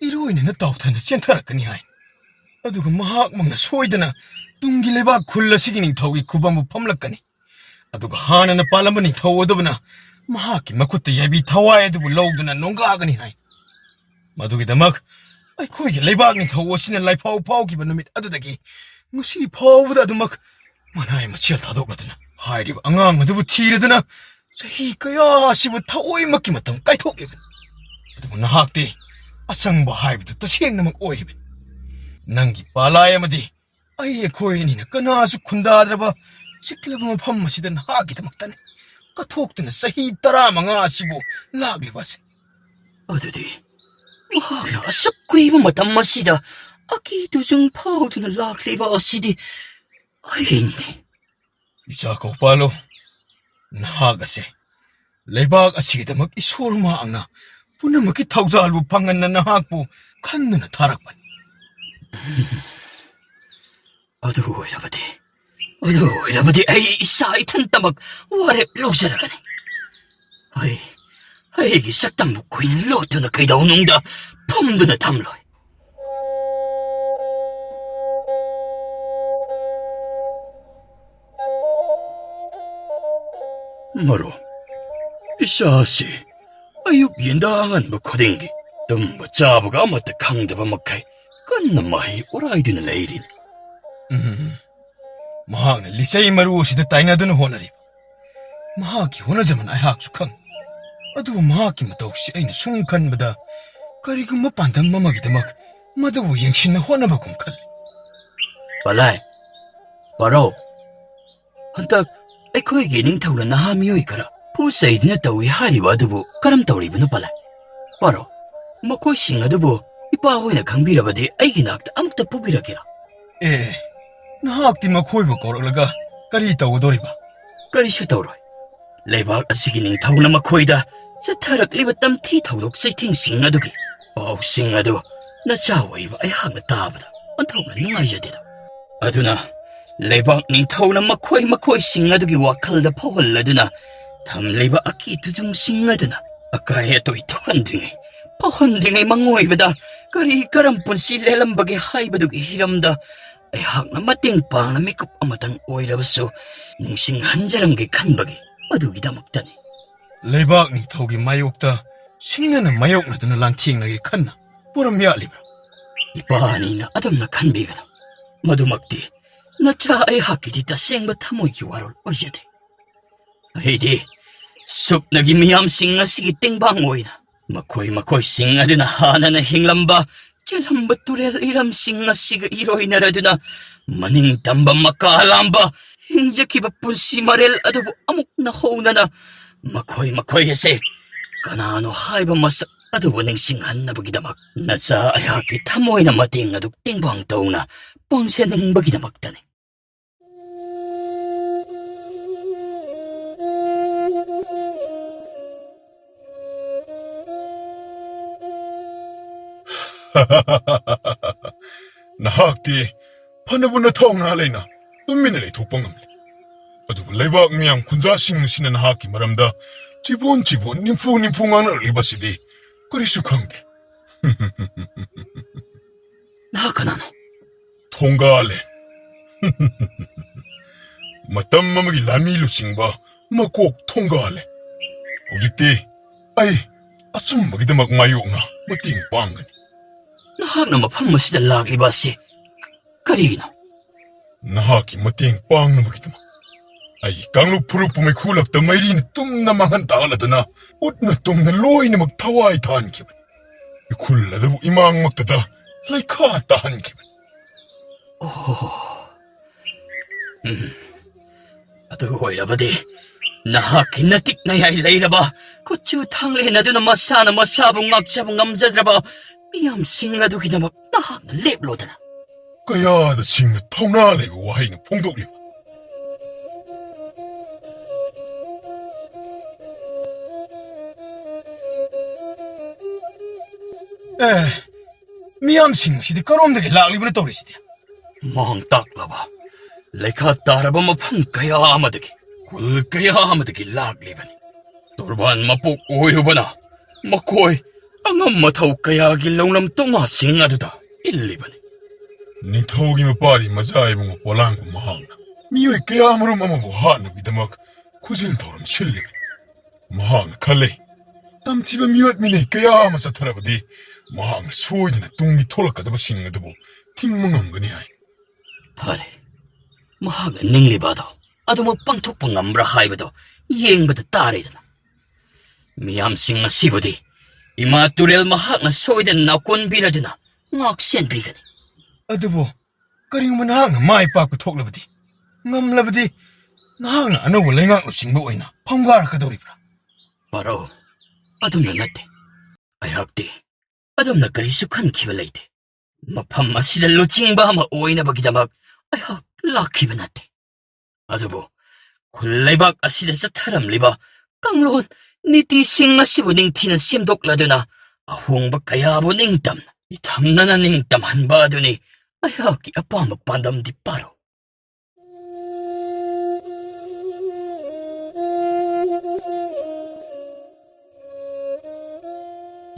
ꯏꯔꯣꯏꯅꯅ ꯇꯥꯎꯊꯅ ꯆꯦꯟꯊꯔꯛꯀꯅꯤ ꯍꯥꯏ꯫ ꯑꯗꯨꯒ ꯃꯍꯥꯛꯃꯛꯅ ꯁꯣꯏꯗꯅ ꯇꯨꯡꯒꯤ ꯂꯩꯕꯥꯛ ꯈꯨꯜ ꯑꯁꯤꯒꯤ ꯅꯤꯡꯊꯧꯒꯤ ꯈꯨꯕꯝꯕꯨ ꯐꯝꯂꯛꯀꯅꯤ꯫ ꯑꯗꯨꯒ ꯍꯥꯟꯅꯅ ꯄꯥꯜꯂꯝꯕ ꯅꯤꯡꯊꯧ ꯑꯗꯨꯕꯨꯅ ꯃꯍꯥꯛꯀꯤ ꯃꯈꯨꯠꯇ ꯌꯥꯏꯕꯤ ꯊꯋꯥꯏ ꯑꯗꯨꯕꯨ ꯂꯧꯗꯨꯅ ꯅꯣꯡꯒꯥꯒꯅꯤ ꯍꯥꯏ꯫ ꯃꯗꯨꯒꯤꯗꯃꯛ ꯑꯩꯈꯣꯏꯒꯤ ꯂꯩꯕꯥꯛ ꯅꯤꯡꯊꯧ ꯑꯁꯤꯅ ꯂꯥꯏꯐꯥꯎ ꯐꯥꯎꯈꯤꯕ ꯅꯨꯃꯤꯠ ꯑꯗꯨꯗꯒꯤ ꯉꯁꯤ ꯐꯥꯎꯕꯗ ꯑꯗꯨꯃꯛ ꯃꯅꯥꯏ ꯃꯁꯦꯜ ꯊꯥꯗꯣꯛꯂꯗꯨꯅ ꯍꯥꯏꯔꯤꯕ ꯑꯉꯥꯡ ꯑꯗꯨꯕꯨ ꯊꯤꯔꯗꯨꯅ ꯆꯍꯤ ꯀꯌꯥ ꯑꯁꯤꯕꯨ ꯊꯑꯣꯏꯃꯛꯀꯤ ꯃꯇꯝ ꯀꯥꯏꯊꯣꯛꯂꯤꯕꯅꯤ꯫ ꯑꯗꯨꯕꯨ ꯅꯍꯥꯛꯇꯤ ꯑꯁꯪꯕ ꯍꯥꯏꯕꯗꯨ ꯇꯁꯦꯡꯅꯃꯛ ꯑꯣꯏꯔꯤꯕꯅꯤ꯫ ꯅꯪꯒꯤ ꯄꯥꯂꯥꯏ ꯑꯃꯗꯤ ꯑꯩ, ꯑꯩꯈꯣꯏ ꯑꯅꯤꯅ ꯀꯅꯥꯁꯨ ꯈꯨꯟꯗꯥꯗ꯭ꯔꯕ ꯆꯤꯛꯂꯕ ꯃꯐꯝ ꯑꯁꯤꯗ ꯅꯍꯥꯛꯀꯤꯗꯃꯛꯇꯅꯤ ꯀꯠꯊꯣꯛꯇꯨꯅ ꯆꯍꯤ ꯇꯔꯥꯃꯉꯥ ꯑꯁꯤꯕꯨ ꯂꯥꯛꯂꯤꯕ ꯑꯁꯤ꯫ ꯑꯗꯨꯗꯤ ꯃꯍꯥꯛꯅ ꯑꯁꯨꯛ ꯀꯨꯏꯕ ꯃꯇꯝ ꯑꯁꯤꯗ ꯑꯀꯤ ꯇꯨꯖꯨꯡ ꯐꯥꯎꯗꯨꯅ ꯂꯥꯛꯂꯤꯕ ꯑꯁꯤꯗꯤ ꯑꯩꯅꯤꯅꯦ꯫ ꯏꯆꯥ ꯀꯧꯄꯥꯂꯨ, ꯅꯍꯥꯛ ꯑꯁꯦ ꯂꯩꯕꯥꯛ ꯑꯁꯤꯒꯤꯗꯃꯛ ꯏꯁꯣꯔ ꯃꯍꯥꯛꯅ ꯄꯨꯝꯅꯃꯛꯀꯤ ꯊꯧꯖꯥꯜꯕꯨ ꯐꯪꯍꯟꯅ ꯅꯍꯥꯛꯄꯨ ꯈꯟꯗꯨꯅ ꯊꯥꯔꯛꯄꯅꯤ꯫ ꯑꯗꯨ ꯑꯣꯏꯔꯕꯗꯤ, ꯑꯗꯨ ꯑꯣꯏꯔꯕꯗꯤ ꯑꯩ ꯏꯁꯥ ꯏꯊꯟꯇꯃꯛ ꯋꯥꯔꯦꯞ ꯂꯧꯖꯔꯒꯅꯤ꯫ ꯑꯩ, ꯑꯩꯒꯤ ꯁꯛꯇꯝꯕꯨ ꯀꯨꯏꯅ ꯂꯣꯠꯇꯨꯅ ꯀꯩꯗꯧꯅꯨꯡꯗ ꯐꯝꯗꯨꯅ ꯊꯝꯂꯣꯏ꯫ ꯃꯔꯨꯞ, ꯏꯆꯥꯁꯤ ꯑꯌꯨꯛ ꯌꯦꯟꯗꯥ ꯉꯟꯕ ꯈꯨꯗꯤꯡꯒꯤ ꯇꯨꯝꯕ ꯆꯥꯕꯒ ꯑꯃꯠꯇ ꯈꯪꯗꯕ ꯃꯈꯩ ꯀꯟꯅ ꯃꯍꯩ ꯎꯔꯥꯏꯗꯨꯅ ꯂꯩꯔꯤꯅꯤ꯫ ꯎꯝ, ꯃꯍꯥꯛꯅ ꯂꯤꯆꯩ ꯃꯔꯨ ꯑꯁꯤꯗ ꯇꯥꯏꯅꯗꯨꯅ ꯍꯣꯠꯅꯔꯤ꯫ ꯃꯍꯥꯛꯀꯤ ꯍꯣꯠꯅꯖꯃꯟ ꯑꯩꯍꯥꯛꯁꯨ ꯈꯪ꯫ ꯑꯗꯨꯕꯨ ꯃꯍꯥꯛꯀꯤ ꯃꯇꯧꯁꯤ ꯑꯩꯅ ꯁꯨꯝ ꯈꯟꯕꯗ ꯀꯔꯤꯒꯨꯝꯕ ꯄꯥꯟꯗꯝ ꯑꯃꯒꯤꯗꯃꯛ ꯃꯗꯨꯕꯨ ꯌꯦꯡꯁꯤꯟꯅ ꯍꯣꯠꯅꯕꯒꯨꯝ ꯈꯜꯂꯤ꯫ ꯄꯂꯥꯏ, ꯄꯥꯔꯣ꯫ ꯍꯟꯗꯛ ꯑꯩꯈꯣꯏꯒꯤ ꯅꯤꯡꯊꯧꯅ ꯅꯍꯥ ꯃꯤꯑꯣꯏ ꯈꯔ ꯐꯨ ꯆꯩꯗꯨꯅ ꯇꯧꯏ ꯍꯥꯏꯔꯤꯕ ꯑꯗꯨꯕꯨ ꯀꯔꯝ ꯇꯧꯔꯤꯕꯅꯣ, ꯄꯂꯥꯏ? ꯄꯥꯔꯣ꯫ ꯃꯈꯣꯏꯁꯤꯡ ꯑꯗꯨꯕꯨ ꯏꯄꯥ ꯍꯣꯏꯅ ꯈꯪꯕꯤꯔꯕꯗꯤ ꯑꯩꯒꯤ ꯅꯥꯛꯇ ꯑꯃꯨꯛꯇ ꯄꯨꯕꯤꯔꯛꯀꯦꯔꯥ? ꯑꯦ, ꯅꯍꯥꯛꯇꯤ ꯃꯈꯣꯏꯕꯨ ꯀꯧꯔꯛꯂꯒ ꯀꯔꯤ ꯇꯧꯒꯗꯧꯔꯤꯕ? ꯀꯔꯤꯁꯨ ꯇꯧꯔꯣꯏ꯫ ꯂꯩꯕꯥꯛ ꯑꯁꯤꯒꯤ ꯅꯤꯡꯊꯧꯅ ꯃꯈꯣꯏꯗ ꯆꯠꯊꯔꯛꯂꯤꯕ ꯇꯝꯊꯤ ꯊꯧꯗꯣꯛ ꯆꯩꯊꯦꯡꯁꯤꯡ ꯑꯗꯨꯒꯤ ꯄꯥꯎꯁꯤꯡ ꯑꯗꯨ ꯅꯆꯥ ꯑꯣꯏꯕ ꯑꯩꯍꯥꯛꯅ ꯇꯥꯕꯗ ꯑꯣꯟꯊꯣꯛꯅ ꯅꯨꯡꯉꯥꯏꯖꯗꯦꯗ꯫ ꯑꯗꯨꯅ ꯂꯩꯕꯥꯛ ꯅꯤꯡꯊꯧꯅ ꯃꯈꯣꯏ ꯃꯈꯣꯏꯁꯤꯡ ꯑꯗꯨꯒꯤ ꯋꯥꯈꯜꯗ ꯐꯥꯎꯍꯜꯂꯗꯨꯅ ꯊꯝꯂꯤꯕ ꯑꯀꯤ ꯇꯨꯖꯨꯡꯁꯤꯡ ꯑꯗꯨꯅ ꯑꯀꯥꯏ ꯑꯇꯣꯏ ꯊꯣꯛꯍꯟꯗ꯭ꯔꯤꯉꯩ, ꯐꯥꯎꯍꯟꯗ꯭ꯔꯤꯉꯩ ꯃꯪꯑꯣꯏꯕꯗ ꯀꯔꯤ ꯀꯔꯝ ꯄꯨꯟꯁꯤ ꯂꯦꯜꯂꯝꯕꯒꯦ ꯍꯥꯏꯕꯗꯨꯒꯤ ꯍꯤꯔꯝꯗ ꯑꯩꯍꯥꯛꯅ ꯃꯇꯦꯡ ꯄꯥꯡꯅ ꯃꯤꯀꯨꯞ ꯑꯃꯇꯪ ꯑꯣꯏꯔꯕꯁꯨ ꯅꯤꯡꯁꯤꯡꯍꯟꯖꯔꯝꯒꯦ ꯈꯟꯕꯒꯤ ꯃꯗꯨꯒꯤꯗꯃꯛꯇꯅꯤ꯫ ꯂꯩꯕꯥꯛ ꯅꯤꯡꯊꯧꯒꯤ ꯃꯥꯌꯣꯛꯇ ꯁꯤꯡꯅꯅ ꯃꯥꯌꯣꯛꯅꯗꯨꯅ ꯂꯥꯟꯊꯦꯡꯅꯒꯦ ꯈꯟꯅ ꯄꯣꯔꯝ ꯌꯥꯠꯂꯤꯕ꯭ꯔꯥ? ꯏꯄꯥ ꯑꯅꯤꯅ ꯑꯗꯨꯝꯅ ꯈꯟꯕꯤꯒꯅꯨ꯫ ꯃꯗꯨꯃꯛꯇꯤ ꯅꯆꯥ ꯑꯩꯍꯥꯛꯀꯤꯗꯤ ꯇꯁꯦꯡꯕ ꯊꯃꯣꯏꯒꯤ ꯋꯥꯔꯣꯜ ꯑꯣꯏꯖꯗꯦ꯫ ꯑꯩꯗꯤ ꯁꯨꯞꯅꯒꯤ ꯃꯤꯌꯥꯝꯁꯤꯡ ꯑꯁꯤꯒꯤ ꯇꯦꯡꯕꯥꯡ ꯑꯣꯏꯅ ꯃꯈꯣꯏ ꯃꯈꯣꯏꯁꯤꯡ ꯑꯗꯨꯅ ꯍꯥꯟꯅꯅ ꯍꯤꯡꯂꯝꯕ, ꯆꯦꯜꯂꯝꯕ ꯇꯨꯔꯦꯜ ꯏꯔꯝꯁꯤꯡ ꯑꯁꯤꯒ ꯏꯔꯣꯏꯅꯔꯗꯨꯅ ꯃꯅꯤꯡ ꯇꯝꯕ ꯃꯀꯥ ꯂꯥꯝꯕ ꯍꯤꯡꯖꯈꯤꯕ ꯄꯨꯟꯁꯤ ꯃꯔꯦꯜ ꯑꯗꯨꯕꯨ ꯑꯃꯨꯛ ꯅꯧꯍꯧꯅꯅ ꯃꯈꯣꯏ ꯃꯈꯣꯏ ꯑꯁꯦ ꯀꯅꯥꯅꯣ ꯍꯥꯏꯕ ꯃꯁꯛ ꯑꯗꯨꯕꯨ ꯅꯤꯡꯁꯤꯡꯍꯟꯅꯕꯒꯤꯗꯃꯛ ꯅꯆꯥ ꯑꯩꯍꯥꯛꯀꯤ ꯊꯃꯣꯏꯅ ꯃꯇꯦꯡ ꯑꯗꯨ ꯇꯦꯡꯕꯥꯡ ꯇꯧꯅ ꯄꯣꯟꯁꯤꯟꯅꯤꯡꯕꯒꯤꯗꯃꯛꯇꯅꯤ꯫ ꯅꯍꯥꯛꯇꯤ ꯐꯅꯕꯨ ꯅꯊꯧꯅꯥ ꯂꯩꯅ ꯇꯨꯃꯤꯟꯅ ꯂꯩꯊꯣꯛꯄ ꯉꯝꯂꯤ꯫ ꯑꯗꯨꯕꯨ ꯂꯩꯕꯥꯛ ꯃꯤꯌꯥꯝ ꯈꯨꯟꯖꯥꯁꯤꯡ ꯑꯁꯤꯅ ꯅꯍꯥꯛꯀꯤ ꯃꯔꯝꯗ ꯆꯤꯕꯣꯟ ꯆꯤꯕꯣꯟ, ꯅꯤꯝꯐꯨ ꯅꯤꯝꯐꯨ ꯉꯥꯡꯅꯔꯛꯂꯤꯕꯁꯤꯗꯤ ꯀꯔꯤꯁꯨ ꯈꯪꯗꯦ꯫ ꯅꯍꯥꯛ ꯀꯅꯥꯅꯣ? ꯊꯣꯡꯒꯥꯜꯂꯦ꯫ ꯃꯇꯝ ꯑꯃꯒꯤ ꯂꯥꯟꯃꯤ ꯂꯨꯆꯤꯡꯕ ꯃꯀꯣꯛ ꯊꯣꯡꯒꯥꯜꯂꯦ꯫ ꯍꯧꯖꯤꯛꯇꯤ ꯑꯩ ꯑꯆꯨꯝꯕꯒꯤꯗꯃꯛ ꯃꯥꯌꯣꯛꯅ ꯃꯇꯦꯡ ꯄꯥꯡꯒꯅꯤ꯫ ꯅꯍꯥꯛꯅ ꯃꯐꯝ ꯑꯁꯤꯗ ꯂꯥꯛꯂꯤꯕ ꯑꯁꯤ ꯀꯔꯤꯒꯤꯅꯣ? ꯅꯍꯥꯛꯀꯤ ꯃꯇꯦꯡ ꯄꯥꯡꯅꯕꯒꯤꯗꯃꯛ꯫ ꯑꯩꯒꯤ ꯀꯥꯡꯂꯨꯞ ꯐꯨꯔꯨꯞꯄꯨ ꯃꯩꯈꯨ ꯂꯛꯇ ꯃꯩꯔꯤꯅ ꯇꯨꯝꯅ ꯃꯥꯡꯍꯟ ꯇꯥꯍꯜꯂꯗꯅ ꯎꯠꯅ ꯇꯨꯝꯅ ꯂꯣꯏꯅꯃꯛ ꯊꯋꯥꯏ ꯊꯥꯍꯟꯈꯤꯕꯅꯤ꯫ ꯏꯈꯨꯜ ꯑꯗꯨꯕꯨ ꯏꯃꯥꯡꯃꯛꯇꯗ ꯂꯩꯈꯥ ꯇꯥꯍꯟꯈꯤꯕꯅꯤ꯫ ꯑꯣ, ꯎꯝ꯫ ꯑꯗꯨ ꯑꯣꯏꯔꯕꯗꯤ ꯅꯍꯥꯛꯀꯤ ꯅꯇꯤꯛ ꯅꯌꯥꯏ ꯂꯩꯔꯕ ꯀꯨꯆꯨ ꯊꯥꯡꯂꯦꯟ ꯑꯗꯨꯅ ꯃꯁꯥꯅ ꯃꯁꯥꯕꯨ ꯉꯥꯛꯆꯕ ꯉꯝꯖꯗ꯭ꯔꯕ ꯃꯤꯌꯥꯝꯁꯤꯡ ꯑꯗꯨꯒꯤꯗꯃꯛ ꯅꯍꯥꯛꯅ ꯂꯦꯞꯂꯣꯗꯅ꯫ ꯀꯌꯥꯗ ꯁꯤꯡꯅ ꯊꯧꯅꯥ ꯂꯩꯕ ꯋꯥꯍꯩꯅ ꯐꯣꯡꯗꯣꯛꯂꯤꯕ꯫ ꯑꯦ, ꯃꯤꯌꯥꯝꯁꯤꯡ ꯑꯁꯤꯗꯤ ꯀꯔꯣꯝꯗꯒꯤ ꯂꯥꯛꯂꯤꯕꯅꯣ ꯇꯧꯔꯤꯁꯤꯗꯤ? ꯃꯥꯡ ꯇꯥꯛꯂꯕ ꯂꯩꯈꯥ ꯇꯥꯔꯕ ꯃꯐꯝ ꯀꯌꯥ ꯑꯃꯗꯒꯤ, ꯈꯨꯜ ꯀꯌꯥ ꯑꯃꯗꯒꯤ ꯂꯥꯛꯂꯤꯕꯅꯤ꯫ ꯇꯣꯔꯕꯥꯟ ꯃꯄꯣꯛ ꯑꯣꯏꯔꯨꯕꯅ ꯃꯈꯣꯏ ꯑꯉꯝ ꯃꯊꯧ ꯀꯌꯥꯒꯤ ꯂꯧꯅꯝ ꯇꯣꯉꯥꯁꯤꯡ ꯑꯗꯨꯗ ꯏꯜꯂꯤꯕꯅꯤ꯫ ꯅꯤꯡꯊꯧꯒꯤ ꯃꯄꯥꯔꯤ ꯃꯆꯥ ꯏꯕꯨꯡꯉꯣ ꯄꯣꯂꯥꯡꯕ ꯃꯍꯥꯛꯅ ꯃꯤꯑꯣꯏ ꯀꯌꯥ ꯃꯔꯨꯝ ꯑꯃꯕꯨ ꯍꯥꯠꯅꯕꯒꯤꯗꯃꯛ ꯈꯨꯖꯤꯜ ꯊꯧꯔꯝ ꯁꯤꯜꯂꯤꯕꯅꯤ꯫ ꯃꯍꯥꯛꯅ ꯈꯜꯂꯤ, ꯇꯝꯊꯤꯕ ꯃꯤꯑꯣꯠ ꯃꯤꯅꯩ ꯀꯌꯥ ꯑꯃ ꯆꯠꯊꯔꯕꯗꯤ ꯃꯍꯥꯛꯅ ꯁꯣꯏꯗꯅ ꯇꯨꯡꯒꯤ ꯊꯣꯛꯂꯛꯀꯗꯕꯁꯤꯡ ꯑꯗꯨꯕꯨ ꯊꯤꯡꯕ ꯉꯝꯒꯅꯤ ꯍꯥꯏ꯫ ꯐꯔꯦ, ꯃꯍꯥꯛꯅ ꯅꯤꯡꯂꯤꯕ ꯑꯗꯣ ꯑꯗꯨꯃꯛ ꯄꯥꯡꯊꯣꯛꯄ ꯉꯝꯕ꯭ꯔꯥ ꯍꯥꯏꯕꯗꯣ ꯌꯦꯡꯕꯗ ꯇꯥꯔꯦꯗꯅ꯫ ꯃꯤꯌꯥꯝꯁꯤꯡ ꯑꯁꯤꯕꯨꯗꯤ ꯏꯃꯥ ꯇꯨꯔꯦꯜ ꯃꯍꯥꯛꯅ ꯁꯣꯏꯗꯅ ꯅꯥꯀꯣꯟꯕꯤꯔꯗꯨꯅ ꯉꯥꯛ ꯁꯦꯟꯕꯤꯒꯅꯤ꯫ ꯑꯗꯨꯕꯨ ꯀꯔꯤꯒꯨꯝꯕ ꯅꯍꯥꯛꯅ ꯃꯥꯏ ꯄꯥꯛꯄ ꯊꯣꯛꯂꯕꯗꯤ, ꯉꯝꯂꯕꯗꯤ ꯅꯍꯥꯛꯅ ꯑꯅꯧꯕ ꯂꯩꯉꯥꯛ ꯂꯨꯆꯤꯡꯕ ꯑꯣꯏꯅ ꯐꯝꯒꯥꯔꯛꯀꯗꯧꯔꯤꯕ꯭ꯔꯥ? ꯄꯥꯔꯣ, ꯑꯗꯨꯝꯅ ꯅꯠꯇꯦ꯫ ꯑꯩꯍꯥꯛꯇꯤ ꯑꯗꯨꯝꯅ ꯀꯔꯤꯁꯨ ꯈꯟꯈꯤꯕ ꯂꯩꯇꯦ꯫ ꯃꯐꯝ ꯑꯁꯤꯗ ꯂꯨꯆꯤꯡꯕ ꯑꯃ ꯑꯣꯏꯅꯕꯒꯤꯗꯃꯛ ꯑꯩꯍꯥꯛ ꯂꯥꯛꯈꯤꯕ ꯅꯠꯇꯦ꯫ ꯑꯗꯨꯕꯨ ꯈꯨꯜ ꯂꯩꯕꯥꯛ ꯑꯁꯤꯗ ꯆꯠꯊꯔꯝꯂꯤꯕ ꯀꯥꯡꯂꯣꯟ ꯅꯤꯇꯤꯁꯤꯡ ꯑꯁꯤꯕꯨ ꯅꯤꯡꯊꯤꯅ ꯁꯦꯝꯗꯣꯛꯂꯗꯨꯅ ꯑꯍꯣꯡꯕ ꯀꯌꯥꯕꯨ ꯅꯤꯡꯇꯝꯅ ꯏꯊꯝꯅꯅ ꯅꯤꯡꯇꯝꯍꯟꯕ ꯑꯗꯨꯅꯤ ꯑꯩꯍꯥꯛꯀꯤ ꯑꯄꯥꯝꯕ ꯄꯥꯟꯗꯝꯗꯤ꯫ ꯄꯥꯔꯣ꯫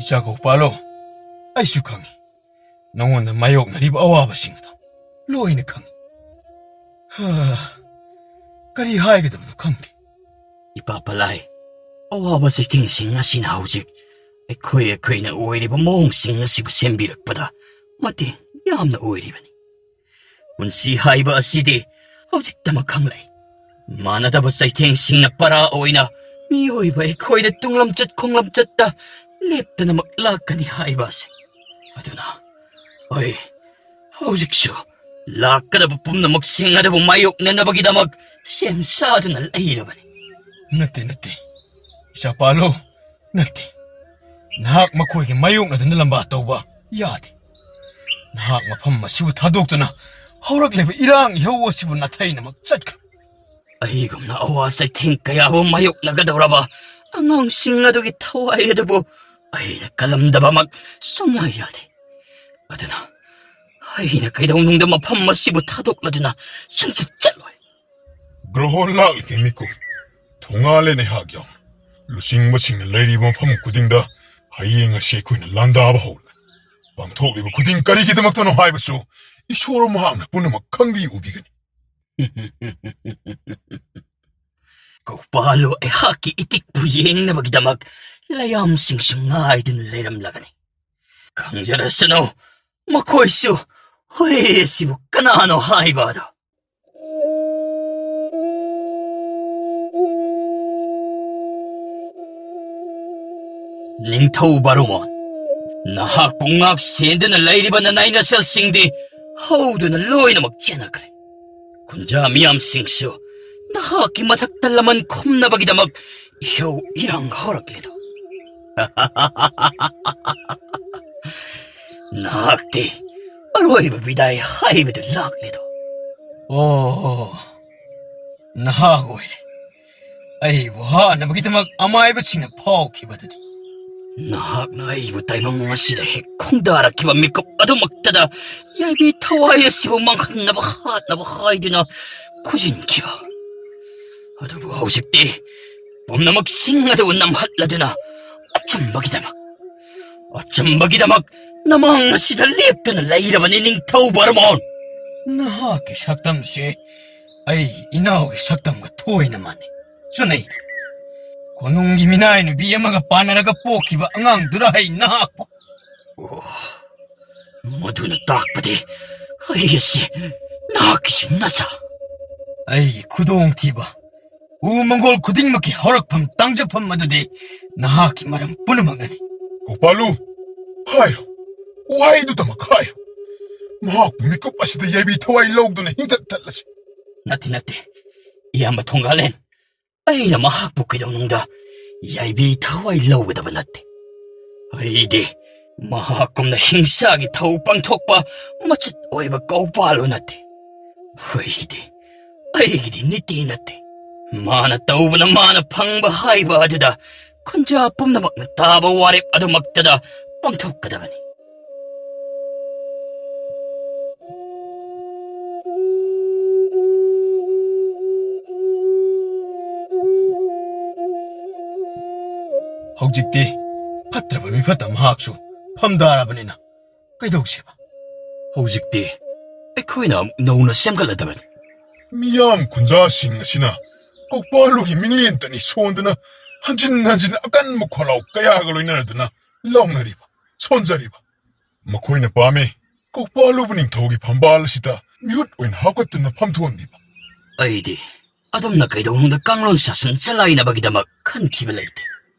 ꯏꯆꯥ ꯀꯧꯄꯥꯜꯂꯣ, ꯑꯩꯁꯨ ꯈꯪꯏ꯫ ꯅꯉꯣꯟꯗ ꯃꯥꯌꯣꯛꯅꯔꯤꯕ ꯑꯋꯥꯕꯁꯤꯡ ꯑꯗꯣ ꯂꯣꯏꯅ ꯈꯪꯏ꯫ ꯍꯥ, ꯀꯔꯤ ꯍꯥꯏꯒꯗꯕꯅꯣ ꯈꯪꯗꯦ꯫ ꯏꯄꯥ ꯄꯂꯥꯏ, ꯑꯋꯥꯕ ꯆꯩꯊꯦꯡꯁꯤꯡ ꯑꯁꯤꯅ ꯍꯧꯖꯤꯛ ꯑꯩꯈꯣꯏ ꯑꯩꯈꯣꯏꯅ ꯑꯣꯏꯔꯤꯕ ꯃꯑꯣꯡꯁꯤꯡ ꯑꯁꯤꯕꯨ ꯁꯦꯝꯕꯤꯔꯛꯄꯗ ꯃꯇꯦꯡ ꯌꯥꯝꯅ ꯑꯣꯏꯔꯤꯕꯅꯤ꯫ ꯄꯨꯟꯁꯤ ꯍꯥꯏꯕ ꯑꯁꯤꯗꯤ ꯍꯧꯖꯤꯛꯇꯃꯛ ꯈꯪꯂꯦ꯫ ꯃꯥꯟꯅꯗꯕ ꯆꯩꯊꯦꯡꯁꯤꯡꯅ ꯄꯔꯥ ꯑꯣꯏꯅ ꯃꯤꯑꯣꯏꯕ ꯑꯩꯈꯣꯏꯗ ꯇꯨꯡꯂꯝꯆꯠ ꯈꯣꯡꯂꯝꯆꯠꯇ ꯂꯦꯞꯇꯅꯃꯛ ꯂꯥꯛꯀꯅꯤ ꯍꯥꯏꯕ ꯑꯁꯤ꯫ ꯑꯗꯨꯅ ꯑꯩ ꯍꯧꯖꯤꯛꯁꯨ ꯂꯥꯛꯀꯗꯕ ꯄꯨꯝꯅꯃꯛꯁꯤꯡ ꯑꯗꯨꯕꯨ ꯃꯥꯌꯣꯛꯅꯅꯕꯒꯤꯗꯃꯛ ꯁꯦꯝ ꯁꯥꯗꯨꯅ ꯂꯩꯔꯕꯅꯤ꯫ ꯅꯠꯇꯦ, ꯅꯠꯇꯦ, ꯏꯆꯥ ꯄꯥꯜꯂꯣ, ꯅꯠꯇꯦ꯫ ꯅꯍꯥꯛ ꯃꯈꯣꯏꯒ ꯃꯥꯌꯣꯛꯅꯗꯨꯅ ꯂꯝꯕꯥ ꯇꯧꯕ ꯌꯥꯗꯦ꯫ ꯅꯍꯥꯛ ꯃꯐꯝ ꯑꯁꯤꯕꯨ ꯊꯥꯗꯣꯛꯇꯨꯅ ꯍꯧꯔꯛꯂꯤꯕ ꯏꯔꯥꯡ ꯏꯍꯧ ꯑꯁꯤꯕꯨ ꯅꯥꯊꯩꯅꯃꯛ ꯆꯠꯈ꯭ꯔꯣ꯫ ꯑꯩꯒꯨꯝꯅ ꯑꯋꯥ ꯆꯩꯊꯦꯡ ꯀꯌꯥꯕꯨ ꯃꯥꯌꯣꯛꯅꯒꯗꯧꯔꯕ ꯑꯉꯥꯡꯁꯤꯡ ꯑꯗꯨꯒꯤ ꯊꯋꯥꯏ ꯑꯗꯨꯕꯨ ꯑꯩꯅ ꯀꯜꯂꯝꯗꯕꯃꯛ ꯁꯨꯡꯌꯥ ꯌꯥꯗꯦ꯫ ꯑꯗꯨꯅ ꯑꯩꯅ ꯀꯩꯗꯧꯅꯨꯡꯗ ꯃꯐꯝ ꯑꯁꯤꯕꯨ ꯊꯥꯗꯣꯛꯂꯗꯨꯅ ꯁꯨꯡꯆꯠ ꯆꯠꯂꯣꯏ꯫ ꯒ꯭ꯔꯍꯣꯟ ꯂꯥꯛꯂꯤꯉꯩ ꯃꯤꯀꯨꯞ, ꯊꯣꯡꯉꯥꯜꯂꯦ ꯅꯩꯍꯥꯛ ꯌꯥꯎꯅ꯫ ꯂꯨꯆꯤꯡꯕꯁꯤꯡꯅ ꯂꯩꯔꯤꯕ ꯃꯐꯝ ꯈꯨꯗꯤꯡꯗ ꯍꯌꯦꯡ ꯑꯁꯤ ꯑꯩꯈꯣꯏꯅ ꯂꯥꯟꯗꯥꯕ ꯍꯧꯔꯒꯅꯤ꯫ ꯄꯥꯡꯊꯣꯛꯂꯤꯕ ꯈꯨꯗꯤꯡ ꯀꯔꯤꯒꯤꯗꯃꯛꯇꯅꯣ ꯍꯥꯏꯕꯁꯨ ꯏꯁꯣꯔ ꯃꯍꯥꯛꯅ ꯄꯨꯝꯅꯃꯛ ꯈꯪꯕꯤ ꯎꯕꯤꯒꯅꯤ꯫ ꯀꯧꯄꯥꯜꯂꯨ ꯑꯩꯍꯥꯛꯀꯤ ꯏꯇꯤꯛꯄꯨ ꯌꯦꯡꯅꯕꯒꯤꯗꯃꯛ ꯂꯌꯥꯝꯁꯤꯡꯁꯨ ꯉꯥꯏꯗꯨꯅ ꯂꯩꯔꯝꯂꯒꯅꯤ꯫ ꯈꯪꯖꯔꯁꯅꯨ, ꯃꯈꯣꯏꯁꯨ ꯍꯨꯏ ꯑꯁꯤꯕꯨ ꯀꯅꯥꯅꯣ ꯍꯥꯏꯕ ꯑꯗꯣ꯫ ꯅꯤꯡꯊꯧ ꯕꯥꯔꯨꯃꯣꯟ, ꯅꯍꯥꯛꯄꯨ ꯉꯥꯛ ꯁꯦꯟꯗꯨꯅ ꯂꯩꯔꯤꯕ ꯅꯅꯥꯏ ꯅꯁꯦꯜꯁꯤꯡꯗꯤ ꯍꯧꯗꯨꯅ ꯂꯣꯏꯅꯃꯛ ꯆꯦꯟꯅꯈ꯭ꯔꯦ꯫ ꯈꯨꯟꯖꯥ ꯃꯤꯌꯥꯝꯁꯤꯡꯁꯨ ꯅꯍꯥꯛꯀꯤ ꯃꯊꯛꯇ ꯂꯃꯟ ꯈꯨꯝꯅꯕꯒꯤꯗꯃꯛ ꯏꯍꯧ ꯏꯔꯥꯡ ꯍꯧꯔꯛꯂꯦꯗꯣ꯫ ꯅꯍꯥꯛꯇꯤ ꯑꯔꯣꯏꯕ ꯕꯤꯗꯥꯏ ꯍꯥꯏꯕꯗꯨ ꯂꯥꯛꯂꯦꯗꯣ꯫ ꯑꯣ, ꯅꯍꯥꯛ ꯑꯣꯏꯔꯦ꯫ ꯑꯩꯕꯨ ꯍꯥꯠꯅꯕꯒꯤꯗꯃꯛ ꯑꯃꯥꯏꯕꯁꯤꯡꯅ ꯐꯥꯎꯈꯤꯕꯗꯨꯗꯤ꯫ ꯅꯍꯥꯛꯅ ꯑꯩꯕꯨ ꯇꯥꯏꯕꯪ ꯑꯁꯤꯗ ꯍꯦꯛ ꯈꯣꯡꯗꯥꯔꯛꯈꯤꯕ ꯃꯤꯀꯨꯞ ꯑꯗꯨꯃꯛꯇꯗ ꯌꯥꯏꯕꯤ ꯊꯋꯥꯏ ꯑꯁꯤꯕꯨ ꯃꯥꯡꯍꯟꯅꯕ ꯍꯥꯠꯅꯕ ꯍꯥꯏꯗꯨꯅ ꯈꯨꯖꯤꯟꯈꯤꯕ꯫ ꯑꯗꯨꯕꯨ ꯍꯧꯖꯤꯛꯇꯤ ꯄꯨꯝꯅꯃꯛꯁꯤꯡ ꯑꯗꯨꯕꯨ ꯅꯝꯍꯠꯂꯗꯨꯅ ꯑꯆꯨꯝꯕꯒꯤꯗꯃꯛ, ꯑꯆꯨꯝꯕꯒꯤꯗꯃꯛ ꯅꯃꯥꯡ ꯑꯁꯤꯗ ꯂꯦꯞꯇꯨꯅ ꯂꯩꯔꯕꯅꯤ, ꯅꯤꯡꯊꯧ ꯕꯔꯃꯣꯟ꯫ ꯅꯍꯥꯛꯀꯤ ꯁꯛꯇꯝꯁꯦ ꯑꯩ ꯏꯅꯥꯎꯒꯤ ꯁꯛꯇꯝꯒ ꯊꯣꯏꯅ ꯃꯥꯟꯅꯩ꯫ ꯆꯨꯅꯩꯗ꯫ ꯀꯣꯅꯨꯡꯒꯤ ꯃꯤꯅꯥꯏ ꯅꯨꯄꯤ ꯑꯃꯒ ꯄꯥꯟꯅꯔꯒ ꯄꯣꯛꯈꯤꯕ ꯑꯉꯥꯡꯗꯨꯔ ꯍꯩ ꯅꯍꯥꯛꯄꯨ? ꯑꯣ, ꯃꯗꯨꯅ ꯇꯥꯛꯄꯗꯤ ꯑꯩ ꯑꯁꯤ ꯅꯍꯥꯛꯀꯤꯁꯨ ꯅꯆꯥ꯫ ꯑꯩꯒꯤ ꯈꯨꯗꯣꯡꯊꯤꯕ ꯎ ꯃꯪꯒꯣꯜ ꯈꯨꯗꯤꯡꯃꯛꯀꯤ ꯍꯧꯔꯛꯐꯝ ꯇꯥꯡꯖꯐꯝ ꯑꯗꯨꯗꯤ ꯅꯍꯥꯛꯀꯤ ꯃꯔꯝ ꯄꯨꯝꯅꯃꯛꯅꯅꯤ꯫ ꯀꯣꯄꯥꯂꯨ, ꯍꯥꯏꯔꯣ, ꯋꯥꯍꯩꯗꯨꯇꯃꯛ ꯍꯥꯏꯔꯣ꯫ ꯃꯍꯥꯛꯄꯨ ꯃꯤꯀꯨꯞ ꯑꯁꯤꯗ ꯌꯥꯏꯕꯤ ꯊꯋꯥꯏ ꯂꯧꯗꯨꯅ ꯍꯤꯡꯆꯠ ꯆꯠꯂꯁꯤ꯫ ꯅꯠꯇꯦ, ꯅꯠꯇꯦ, ꯏꯌꯥꯝꯕ ꯊꯣꯡꯒꯥꯂꯦꯟ, ꯑꯩꯅ ꯃꯍꯥꯛꯄꯨ ꯀꯩꯗꯧꯅꯨꯡꯗ ꯌꯥꯏꯕꯤ ꯊꯋꯥꯏ ꯂꯧꯒꯗꯕ ꯅꯠꯇꯦ꯫ ꯑꯩꯗꯤ ꯃꯍꯥꯛꯀꯨꯝꯅ ꯍꯤꯡꯁꯥꯒꯤ ꯊꯧ ꯄꯥꯡꯊꯣꯛꯄ ꯃꯆꯤꯠ ꯑꯣꯏꯕ ꯀꯧꯄꯥꯜꯂꯨ ꯅꯠꯇꯦ꯫ ꯑꯩꯗꯤ, ꯑꯩꯒꯤꯗꯤ ꯅꯤꯇꯤ ꯅꯠꯇꯦ꯫ ꯃꯥꯅ ꯇꯧꯕꯅ ꯃꯥꯅ ꯐꯪꯕ ꯍꯥꯏꯕ ꯑꯗꯨꯗ ꯈꯨꯟꯖꯥ ꯄꯨꯝꯅꯃꯛꯅ ꯇꯥꯕ ꯋꯥꯔꯦꯞ ꯑꯗꯨꯃꯛꯇꯗ ꯄꯥꯡꯊꯣꯛꯀꯗꯕꯅꯤ꯫ ꯍꯧꯖꯤꯛꯇꯤ ꯐꯠꯇ꯭ꯔꯕ ꯃꯤꯐꯠꯇ ꯃꯍꯥꯛꯁꯨ ꯐꯝꯗꯥꯔꯕꯅꯤꯅ ꯀꯩꯗꯧꯁꯦꯕ? ꯍꯧꯖꯤꯛꯇꯤ ꯑꯩꯈꯣꯏꯅ ꯑꯃꯨꯛ ꯅꯧꯅ ꯁꯦꯝꯒꯠꯂꯗꯕꯅꯤ꯫ ꯃꯤꯌꯥꯝ ꯈꯨꯟꯖꯥꯁꯤꯡ ꯑꯁꯤꯅ ꯀꯧꯄꯥꯜꯂꯨꯒꯤ ꯃꯤꯡꯂꯦꯟꯇꯅꯤ ꯁꯣꯟꯗꯨꯅ ꯍꯟꯖꯤꯟ ꯍꯟꯖꯤꯟ ꯑꯀꯟꯕ ꯈꯣꯜꯂꯥꯎ ꯀꯌꯥꯒ ꯂꯣꯏꯅꯔꯗꯨꯅ ꯂꯥꯎꯅꯔꯤꯕ, ꯁꯣꯟꯖꯔꯤꯕ꯫ ꯃꯈꯣꯏꯅ ꯄꯥꯝꯃꯤ ꯀꯧꯄꯥꯜꯂꯨꯕ ꯅꯤꯡꯊꯧꯒꯤ ꯐꯝꯕꯥꯜ ꯑꯁꯤꯗ ꯃꯤꯍꯨꯠ ꯑꯣꯏꯅ ꯍꯥꯞꯀꯠꯇꯨꯅ ꯐꯝꯊꯣꯛꯍꯟꯕꯤꯕ꯫ ꯑꯩꯗꯤ ꯑꯗꯣꯝꯅ ꯀꯩꯗꯧꯅꯨꯡꯗ ꯀꯥꯡꯂꯣꯟ ꯁꯥꯁꯟ ꯆꯂꯥꯏꯅꯕꯒꯤꯗꯃꯛ ꯈꯟꯈꯤꯕ ꯂꯩꯇꯦ꯫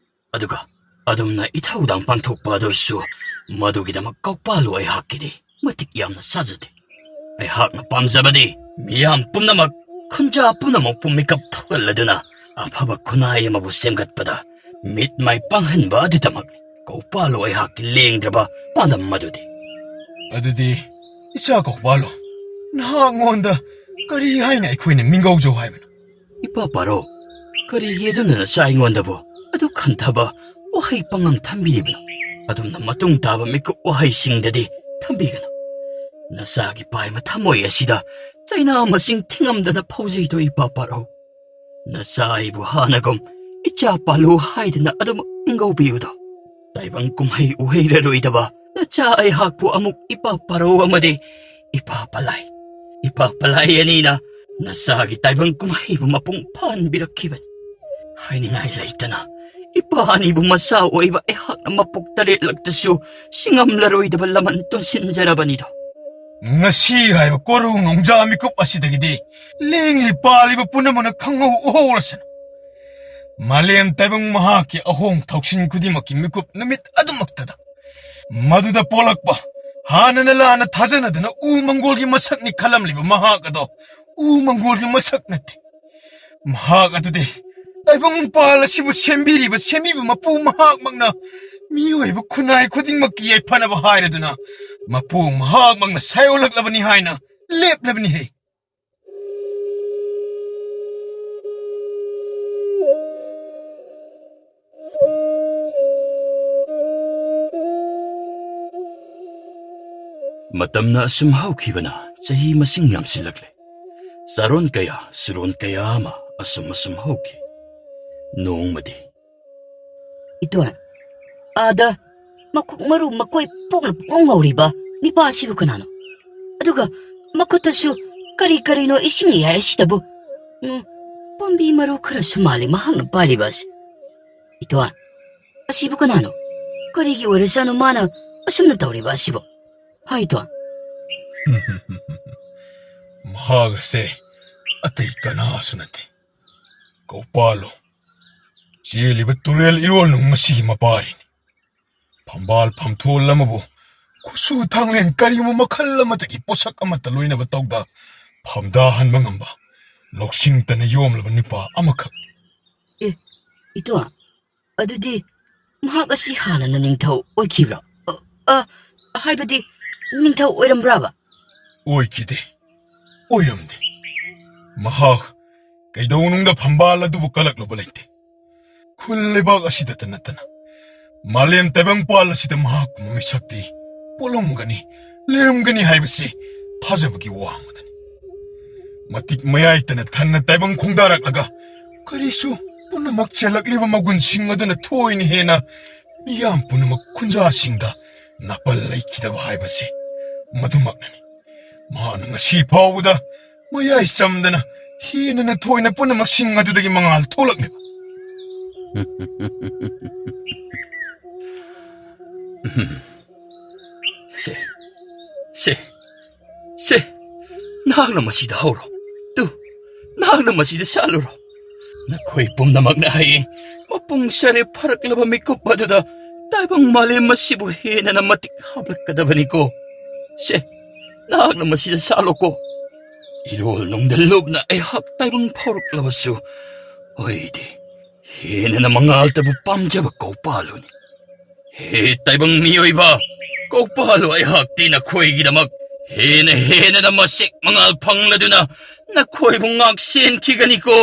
ꯑꯗꯨꯒ ꯑꯗꯨꯝꯅ ꯏꯊꯧꯗꯥꯡ ꯄꯥꯡꯊꯣꯛꯄ ꯑꯗꯨꯁꯨ ꯃꯗꯨꯒꯤꯗꯃꯛ ꯀꯧꯄꯥꯜꯂꯨ ꯑꯩꯍꯥꯛꯀꯤꯗꯤ ꯃꯇꯤꯛ ꯌꯥꯝꯅ ꯆꯥꯖꯗꯦ꯫ ꯑꯩꯍꯥꯛꯅ ꯄꯥꯝꯖꯕꯗꯤ ꯃꯤꯌꯥꯝ ꯄꯨꯝꯅꯃꯛ, ꯈꯨꯟꯖꯥ ꯄꯨꯝꯅꯃꯛꯄꯨ ꯃꯤꯀꯞ ꯊꯧꯒꯠꯂꯗꯨꯅ ꯑꯐꯕ ꯈꯨꯟꯅꯥꯏ ꯑꯃꯕꯨ ꯁꯦꯝꯒꯠꯄꯗ ꯃꯤꯠ ꯃꯥꯏ ꯄꯥꯡꯍꯟꯕ ꯑꯗꯨꯗꯃꯛꯅꯤ ꯀꯧꯄꯥꯜꯂꯨ ꯑꯩꯍꯥꯛꯀꯤ ꯂꯦꯡꯗ꯭ꯔꯕ ꯄꯥꯟꯗꯝ ꯑꯗꯨꯗꯤ꯫ ꯑꯗꯨꯗꯤ ꯏꯆꯥ ꯀꯧꯄꯥꯜꯂꯨ, ꯅꯍꯥꯛꯉꯣꯟꯗ ꯀꯔꯤ ꯍꯥꯏꯅ ꯑꯩꯈꯣꯏꯅ ꯃꯤꯡꯒꯧꯖꯧ ꯍꯥꯏꯕꯅꯣ? ꯏꯄꯥ ꯄꯥꯔꯣ, ꯀꯔꯤꯒꯤ ꯑꯗꯨꯝꯅ ꯅꯆꯥ ꯑꯩꯉꯣꯟꯗꯕꯨ ꯑꯗꯨ ꯈꯟꯊꯕ ꯋꯥꯍꯩ ꯄꯉꯪ ꯊꯝꯕꯤꯔꯤꯕꯅꯣ? ꯑꯗꯨꯝꯅ ꯃꯇꯨꯡ ꯇꯥꯕ ꯃꯤꯀꯨꯞ ꯋꯥꯍꯩꯁꯤꯡꯗꯗꯤ ꯊꯝꯕꯤꯒꯅꯨ꯫ ꯅꯆꯥꯒꯤ ꯄꯥꯏꯃ ꯊꯃꯣꯏ ꯑꯁꯤꯗ ꯆꯩꯅꯥ ꯃꯁꯤꯡ ꯊꯤꯉꯝꯗꯅ ꯐꯧꯖꯩꯗꯣ ꯏꯄꯥ ꯄꯥꯔꯣ꯫ ꯅꯆꯥ ꯑꯩꯕꯨ ꯍꯥꯟꯅꯒꯨꯝ ꯏꯆꯥ ꯄꯥꯜꯂꯨ ꯍꯥꯏꯗꯅ ꯑꯗꯨꯃꯛ ꯏꯪꯒꯧꯕꯤꯌꯨꯗꯣ꯫ ꯇꯥꯏꯕꯪ ꯀꯨꯝꯍꯩ ꯎꯍꯩꯔꯔꯣꯏꯗꯕ ꯅꯆꯥ ꯑꯩꯍꯥꯛꯄꯨ ꯑꯃꯨꯛ ꯏꯄꯥ ꯄꯥꯔꯧ ꯑꯃꯗꯤ ꯏꯄꯥ ꯄꯂꯥꯏ, ꯏꯄꯥ ꯄꯂꯥꯏ ꯑꯅꯤꯅ ꯅꯆꯥꯒꯤ ꯇꯥꯏꯕꯪ ꯀꯨꯝꯍꯩꯕꯨ ꯃꯄꯨꯡ ꯐꯥꯍꯟꯕꯤꯔꯛꯈꯤꯕꯅꯤ꯫ ꯍꯥꯏꯅꯤꯡꯉꯥꯏ ꯂꯩꯇꯅ ꯏꯄꯥ ꯑꯅꯤꯕꯨ ꯃꯆꯥ ꯑꯣꯏꯕ ꯑꯩꯍꯥꯛꯅ ꯃꯄꯣꯛ ꯇꯔꯦꯠꯂꯛꯇꯁꯨ ꯁꯤꯡꯉꯝꯂꯔꯣꯏꯗꯕ ꯂꯃꯟ ꯇꯣꯟꯁꯤꯟꯖꯔꯕꯅꯤꯗꯣ꯫ ꯉꯁꯤ ꯍꯥꯏꯕ ꯀꯣꯔꯧ ꯅꯣꯡꯖꯥ ꯃꯤꯀꯨꯞ ꯑꯁꯤꯗꯒꯤꯗꯤ ꯂꯦꯡꯂꯤ ꯄꯥꯜꯂꯤꯕ ꯄꯨꯝꯅꯃꯛꯅ ꯈꯪꯍꯧ ꯎꯍꯧꯔꯁꯅꯨ꯫ ꯃꯥꯂꯦꯝ ꯇꯥꯏꯕꯪ ꯃꯍꯥꯛꯀꯤ ꯑꯍꯣꯡ ꯊꯧꯁꯤꯟ ꯈꯨꯗꯤꯡꯃꯛꯀꯤ ꯃꯤꯀꯨꯞ ꯅꯨꯃꯤꯠ ꯑꯗꯨꯃꯛꯇꯗ ꯃꯗꯨꯗ ꯄꯣꯛꯂꯛꯄ ꯍꯥꯟꯅꯅ ꯂꯥꯟꯅ ꯊꯥꯖꯅꯗꯨꯅ ꯎ ꯃꯪꯒꯣꯜꯒꯤ ꯃꯁꯛꯅꯤ ꯈꯜꯂꯝꯂꯤꯕ ꯃꯍꯥꯛ ꯑꯗꯣ ꯎ ꯃꯪꯒꯣꯜꯒꯤ ꯃꯁꯛ ꯅꯠꯇꯦ꯫ ꯃꯍꯥꯛ ꯑꯗꯨꯗꯤ ꯇꯥꯏꯕꯪꯄꯥꯜ ꯑꯁꯤꯕꯨ ꯁꯦꯝꯕꯤꯔꯤꯕ ꯁꯦꯝꯕꯤꯕ ꯃꯄꯨ ꯃꯍꯥꯛꯃꯛꯅ ꯃꯤꯑꯣꯏꯕ ꯈꯨꯟꯅꯥꯏ ꯈꯨꯗꯤꯡꯃꯛꯀꯤ ꯌꯥꯏꯐꯅꯕ ꯍꯥꯏꯔꯗꯨꯅ ꯃꯄꯨ ꯃꯍꯥꯛꯃꯛꯅ ꯁꯥꯏꯑꯣꯜꯂꯛꯂꯕꯅꯤ ꯍꯥꯏꯅ ꯂꯦꯞꯂꯕꯅꯤꯍꯦ꯫ ꯃꯇꯝꯅ ꯑꯁꯨꯝ ꯍꯧꯈꯤꯕꯅ ꯆꯍꯤ ꯃꯁꯤꯡ ꯌꯥꯝꯁꯤꯜꯂꯛꯂꯦ꯫ ꯆꯥꯔꯣꯟ ꯀꯌꯥ, ꯁꯨꯔꯣꯟ ꯀꯌꯥ ꯑꯃ ꯑꯁꯨꯝ ꯑꯁꯨꯝ ꯍꯧꯈꯤ꯫ ꯅꯣꯡꯃꯗꯤ, "ꯏꯇꯣꯟ, ꯑꯥꯗ ꯃꯀꯣꯛ ꯃꯔꯨ ꯃꯀꯣꯏ ꯄꯣꯛꯅ ꯄꯨꯡꯉꯧ ꯉꯧꯔꯤꯕ ꯅꯤꯄꯥ ꯑꯁꯤꯕꯨ ꯀꯅꯥꯅꯣ? ꯑꯗꯨꯒ ꯃꯈꯨꯠꯇꯁꯨ ꯀꯔꯤ ꯀꯔꯤꯅꯣ ꯏꯁꯤꯡ ꯌꯥꯏ ꯑꯁꯤꯗꯕꯨ? ꯎꯝ, ꯄꯥꯝꯕꯤ ꯃꯔꯨ ꯈꯔꯁꯨ ꯃꯥꯜꯂꯤ ꯃꯍꯥꯛꯅ ꯄꯥꯏꯔꯤꯕ ꯑꯁꯤ꯫ ꯏꯇꯣꯟ, ꯑꯁꯤꯕꯨ ꯀꯅꯥꯅꯣ? ꯀꯔꯤꯒꯤ ꯑꯣꯏꯔꯖꯥꯠꯅꯣ ꯃꯥꯅ ꯑꯁꯨꯝꯅ ꯇꯧꯔꯤꯕ ꯑꯁꯤꯕꯨ? ꯍꯥꯏ ꯏꯇꯣꯟ?" "ꯃꯍꯥꯛ ꯑꯁꯦ ꯑꯇꯩ ꯀꯅꯥꯁꯨ ꯅꯠꯇꯦ꯫ ꯀꯧꯄꯥꯜꯂꯨ, ꯆꯦꯜꯂꯤꯕ ꯇꯨꯔꯦꯜ ꯏꯔꯣꯜ ꯅꯨꯡ ꯑꯁꯤꯒꯤ ꯃꯄꯥꯔꯤꯅꯤ꯫ ꯐꯝꯕꯥꯜ ꯐꯝꯊꯣꯜ ꯑꯃꯕꯨ ꯈꯨꯠꯁꯨ ꯊꯥꯡꯂꯦꯟ ꯀꯔꯤꯒꯨꯝꯕ ꯃꯈꯜ ꯑꯃꯠꯇꯒꯤ ꯄꯣꯠꯁꯛ ꯑꯃꯠꯇ ꯂꯣꯏꯅꯕ ꯇꯧꯗ ꯐꯝꯗꯥꯍꯟꯕ ꯉꯝꯕ ꯂꯧꯁꯤꯡꯇꯅ ꯌꯣꯝꯂꯕ ꯅꯨꯄꯥ ꯑꯃꯈꯛ꯫ ꯑꯦ, ꯏꯇꯣ, ꯑꯗꯨꯗꯤ ꯃꯍꯥꯛ ꯑꯁꯤ ꯍꯥꯟꯅꯅ ꯅꯤꯡꯊꯧ ꯑꯣꯏꯈꯤꯕ꯭ꯔꯣ? ꯑ, ꯑ, ꯍꯥꯏꯕꯗꯤ, ꯅꯤꯡꯊꯧ ꯑꯣꯏꯔꯝꯕ꯭ꯔꯕ? ꯑꯣꯏꯈꯤꯗꯦ, ꯑꯣꯏꯔꯝꯗꯦ꯫ ꯃꯍꯥꯛ ꯀꯩꯗꯧꯅꯨꯡꯗ ꯐꯝꯕꯥꯜ ꯑꯗꯨꯕꯨ ꯀꯜꯂꯛꯂꯨꯕ ꯂꯩꯇꯦ꯫ ꯈꯨꯜ ꯂꯩꯕꯥꯛ ꯑꯁꯤꯗꯇ ꯅꯠꯇꯅ ꯃꯥꯂꯦꯝ ꯇꯥꯏꯕꯪꯄꯥꯜ ꯑꯁꯤꯗ ꯃꯍꯥꯛꯀꯨꯝꯕ ꯃꯤꯁꯛꯇꯤ ꯄꯣꯛꯂꯝꯒꯅꯤ, ꯂꯩꯔꯝꯒꯅꯤ ꯍꯥꯏꯕꯁꯤ ꯊꯥꯖꯕꯒꯤ ꯋꯥꯡꯃꯗꯅꯤ꯫ ꯃꯇꯤꯛ ꯃꯌꯥꯏꯇꯅ ꯊꯟꯅ ꯇꯥꯏꯕꯪ ꯈꯣꯡꯗꯥꯔꯛꯂꯒ ꯀꯔꯤꯁꯨ ꯄꯨꯝꯅꯃꯛ ꯆꯦꯜꯂꯛꯂꯤꯕ ꯃꯒꯨꯟꯁꯤꯡ ꯑꯗꯨꯅ ꯊꯣꯏꯅ ꯍꯦꯟꯅ ꯃꯤꯌꯥꯝ ꯄꯨꯝꯅꯃꯛ ꯈꯨꯟꯖꯥꯁꯤꯡꯗ ꯅꯥꯄꯜ ꯂꯩꯈꯤꯗꯕ ꯍꯥꯏꯕꯁꯦ ꯃꯗꯨꯃꯛꯅꯅꯤ꯫ ꯃꯍꯥꯛꯅ ꯉꯁꯤ ꯐꯥꯎꯕꯗ ꯃꯌꯥꯏ ꯆꯝꯗꯅ ꯍꯦꯟꯅ ꯊꯣꯏꯅ ꯄꯨꯝꯅꯃꯛꯁꯤꯡ ꯑꯗꯨꯗꯒꯤ ꯃꯉꯥꯜ ꯊꯣꯛꯂꯛꯂꯤꯕ꯫ ꯁꯦ, ꯁꯦ, ꯁꯦ, ꯅꯍꯥꯛꯅ ꯃꯁꯤꯗ ꯍꯧꯔꯣ꯫ ꯇꯨ, ꯅꯍꯥꯛꯅ ꯃꯁꯤꯗ ꯁꯥꯠꯂꯨꯔꯣ꯫ ꯅꯈꯣꯏ ꯄꯨꯝꯅꯃꯛꯅ ꯍꯌꯦꯡ ꯃꯄꯨꯡ ꯁꯥꯔꯦ ꯐꯔꯛꯂꯕ ꯃꯤꯀꯨꯞ ꯑꯗꯨꯗ ꯇꯥꯏꯕꯪ ꯃꯥꯂꯦꯝ ꯑꯁꯤꯕꯨ ꯍꯦꯟꯅ ꯃꯇꯤꯛ ꯍꯥꯞꯂꯛꯀꯗꯕꯅꯤꯀꯣ꯫ ꯁꯦ, ꯅꯍꯥꯛꯅ ꯃꯁꯤꯗ ꯁꯥꯠꯂꯣꯀꯣ꯫ ꯏꯔꯣꯜ ꯅꯨꯡꯗ ꯂꯨꯞꯅ ꯑꯩꯍꯥꯛ ꯇꯥꯏꯕꯪ ꯐꯥꯎꯔꯛꯂꯕꯁꯨ, ꯑꯩꯗꯤ ꯍꯦꯟꯅ ꯃꯉꯥꯜꯇꯕꯨ ꯄꯥꯝꯖꯕ ꯀꯧꯄꯥꯜꯂꯨꯅꯤ꯫ ꯍꯦ ꯇꯥꯏꯕꯪ ꯃꯤꯑꯣꯏꯕ, ꯀꯧꯄꯥꯜꯂꯨ, ꯑꯩꯍꯥꯛꯇꯤ ꯅꯈꯣꯏꯒꯤꯗꯃꯛ ꯍꯦꯟꯅ ꯍꯦꯟꯅ ꯃꯁꯦꯛ ꯃꯉꯥꯜ ꯐꯪꯂꯗꯨꯅ ꯅꯈꯣꯏꯕꯨ ꯉꯥꯛ ꯁꯦꯟꯈꯤꯒꯅꯤꯀꯣ꯫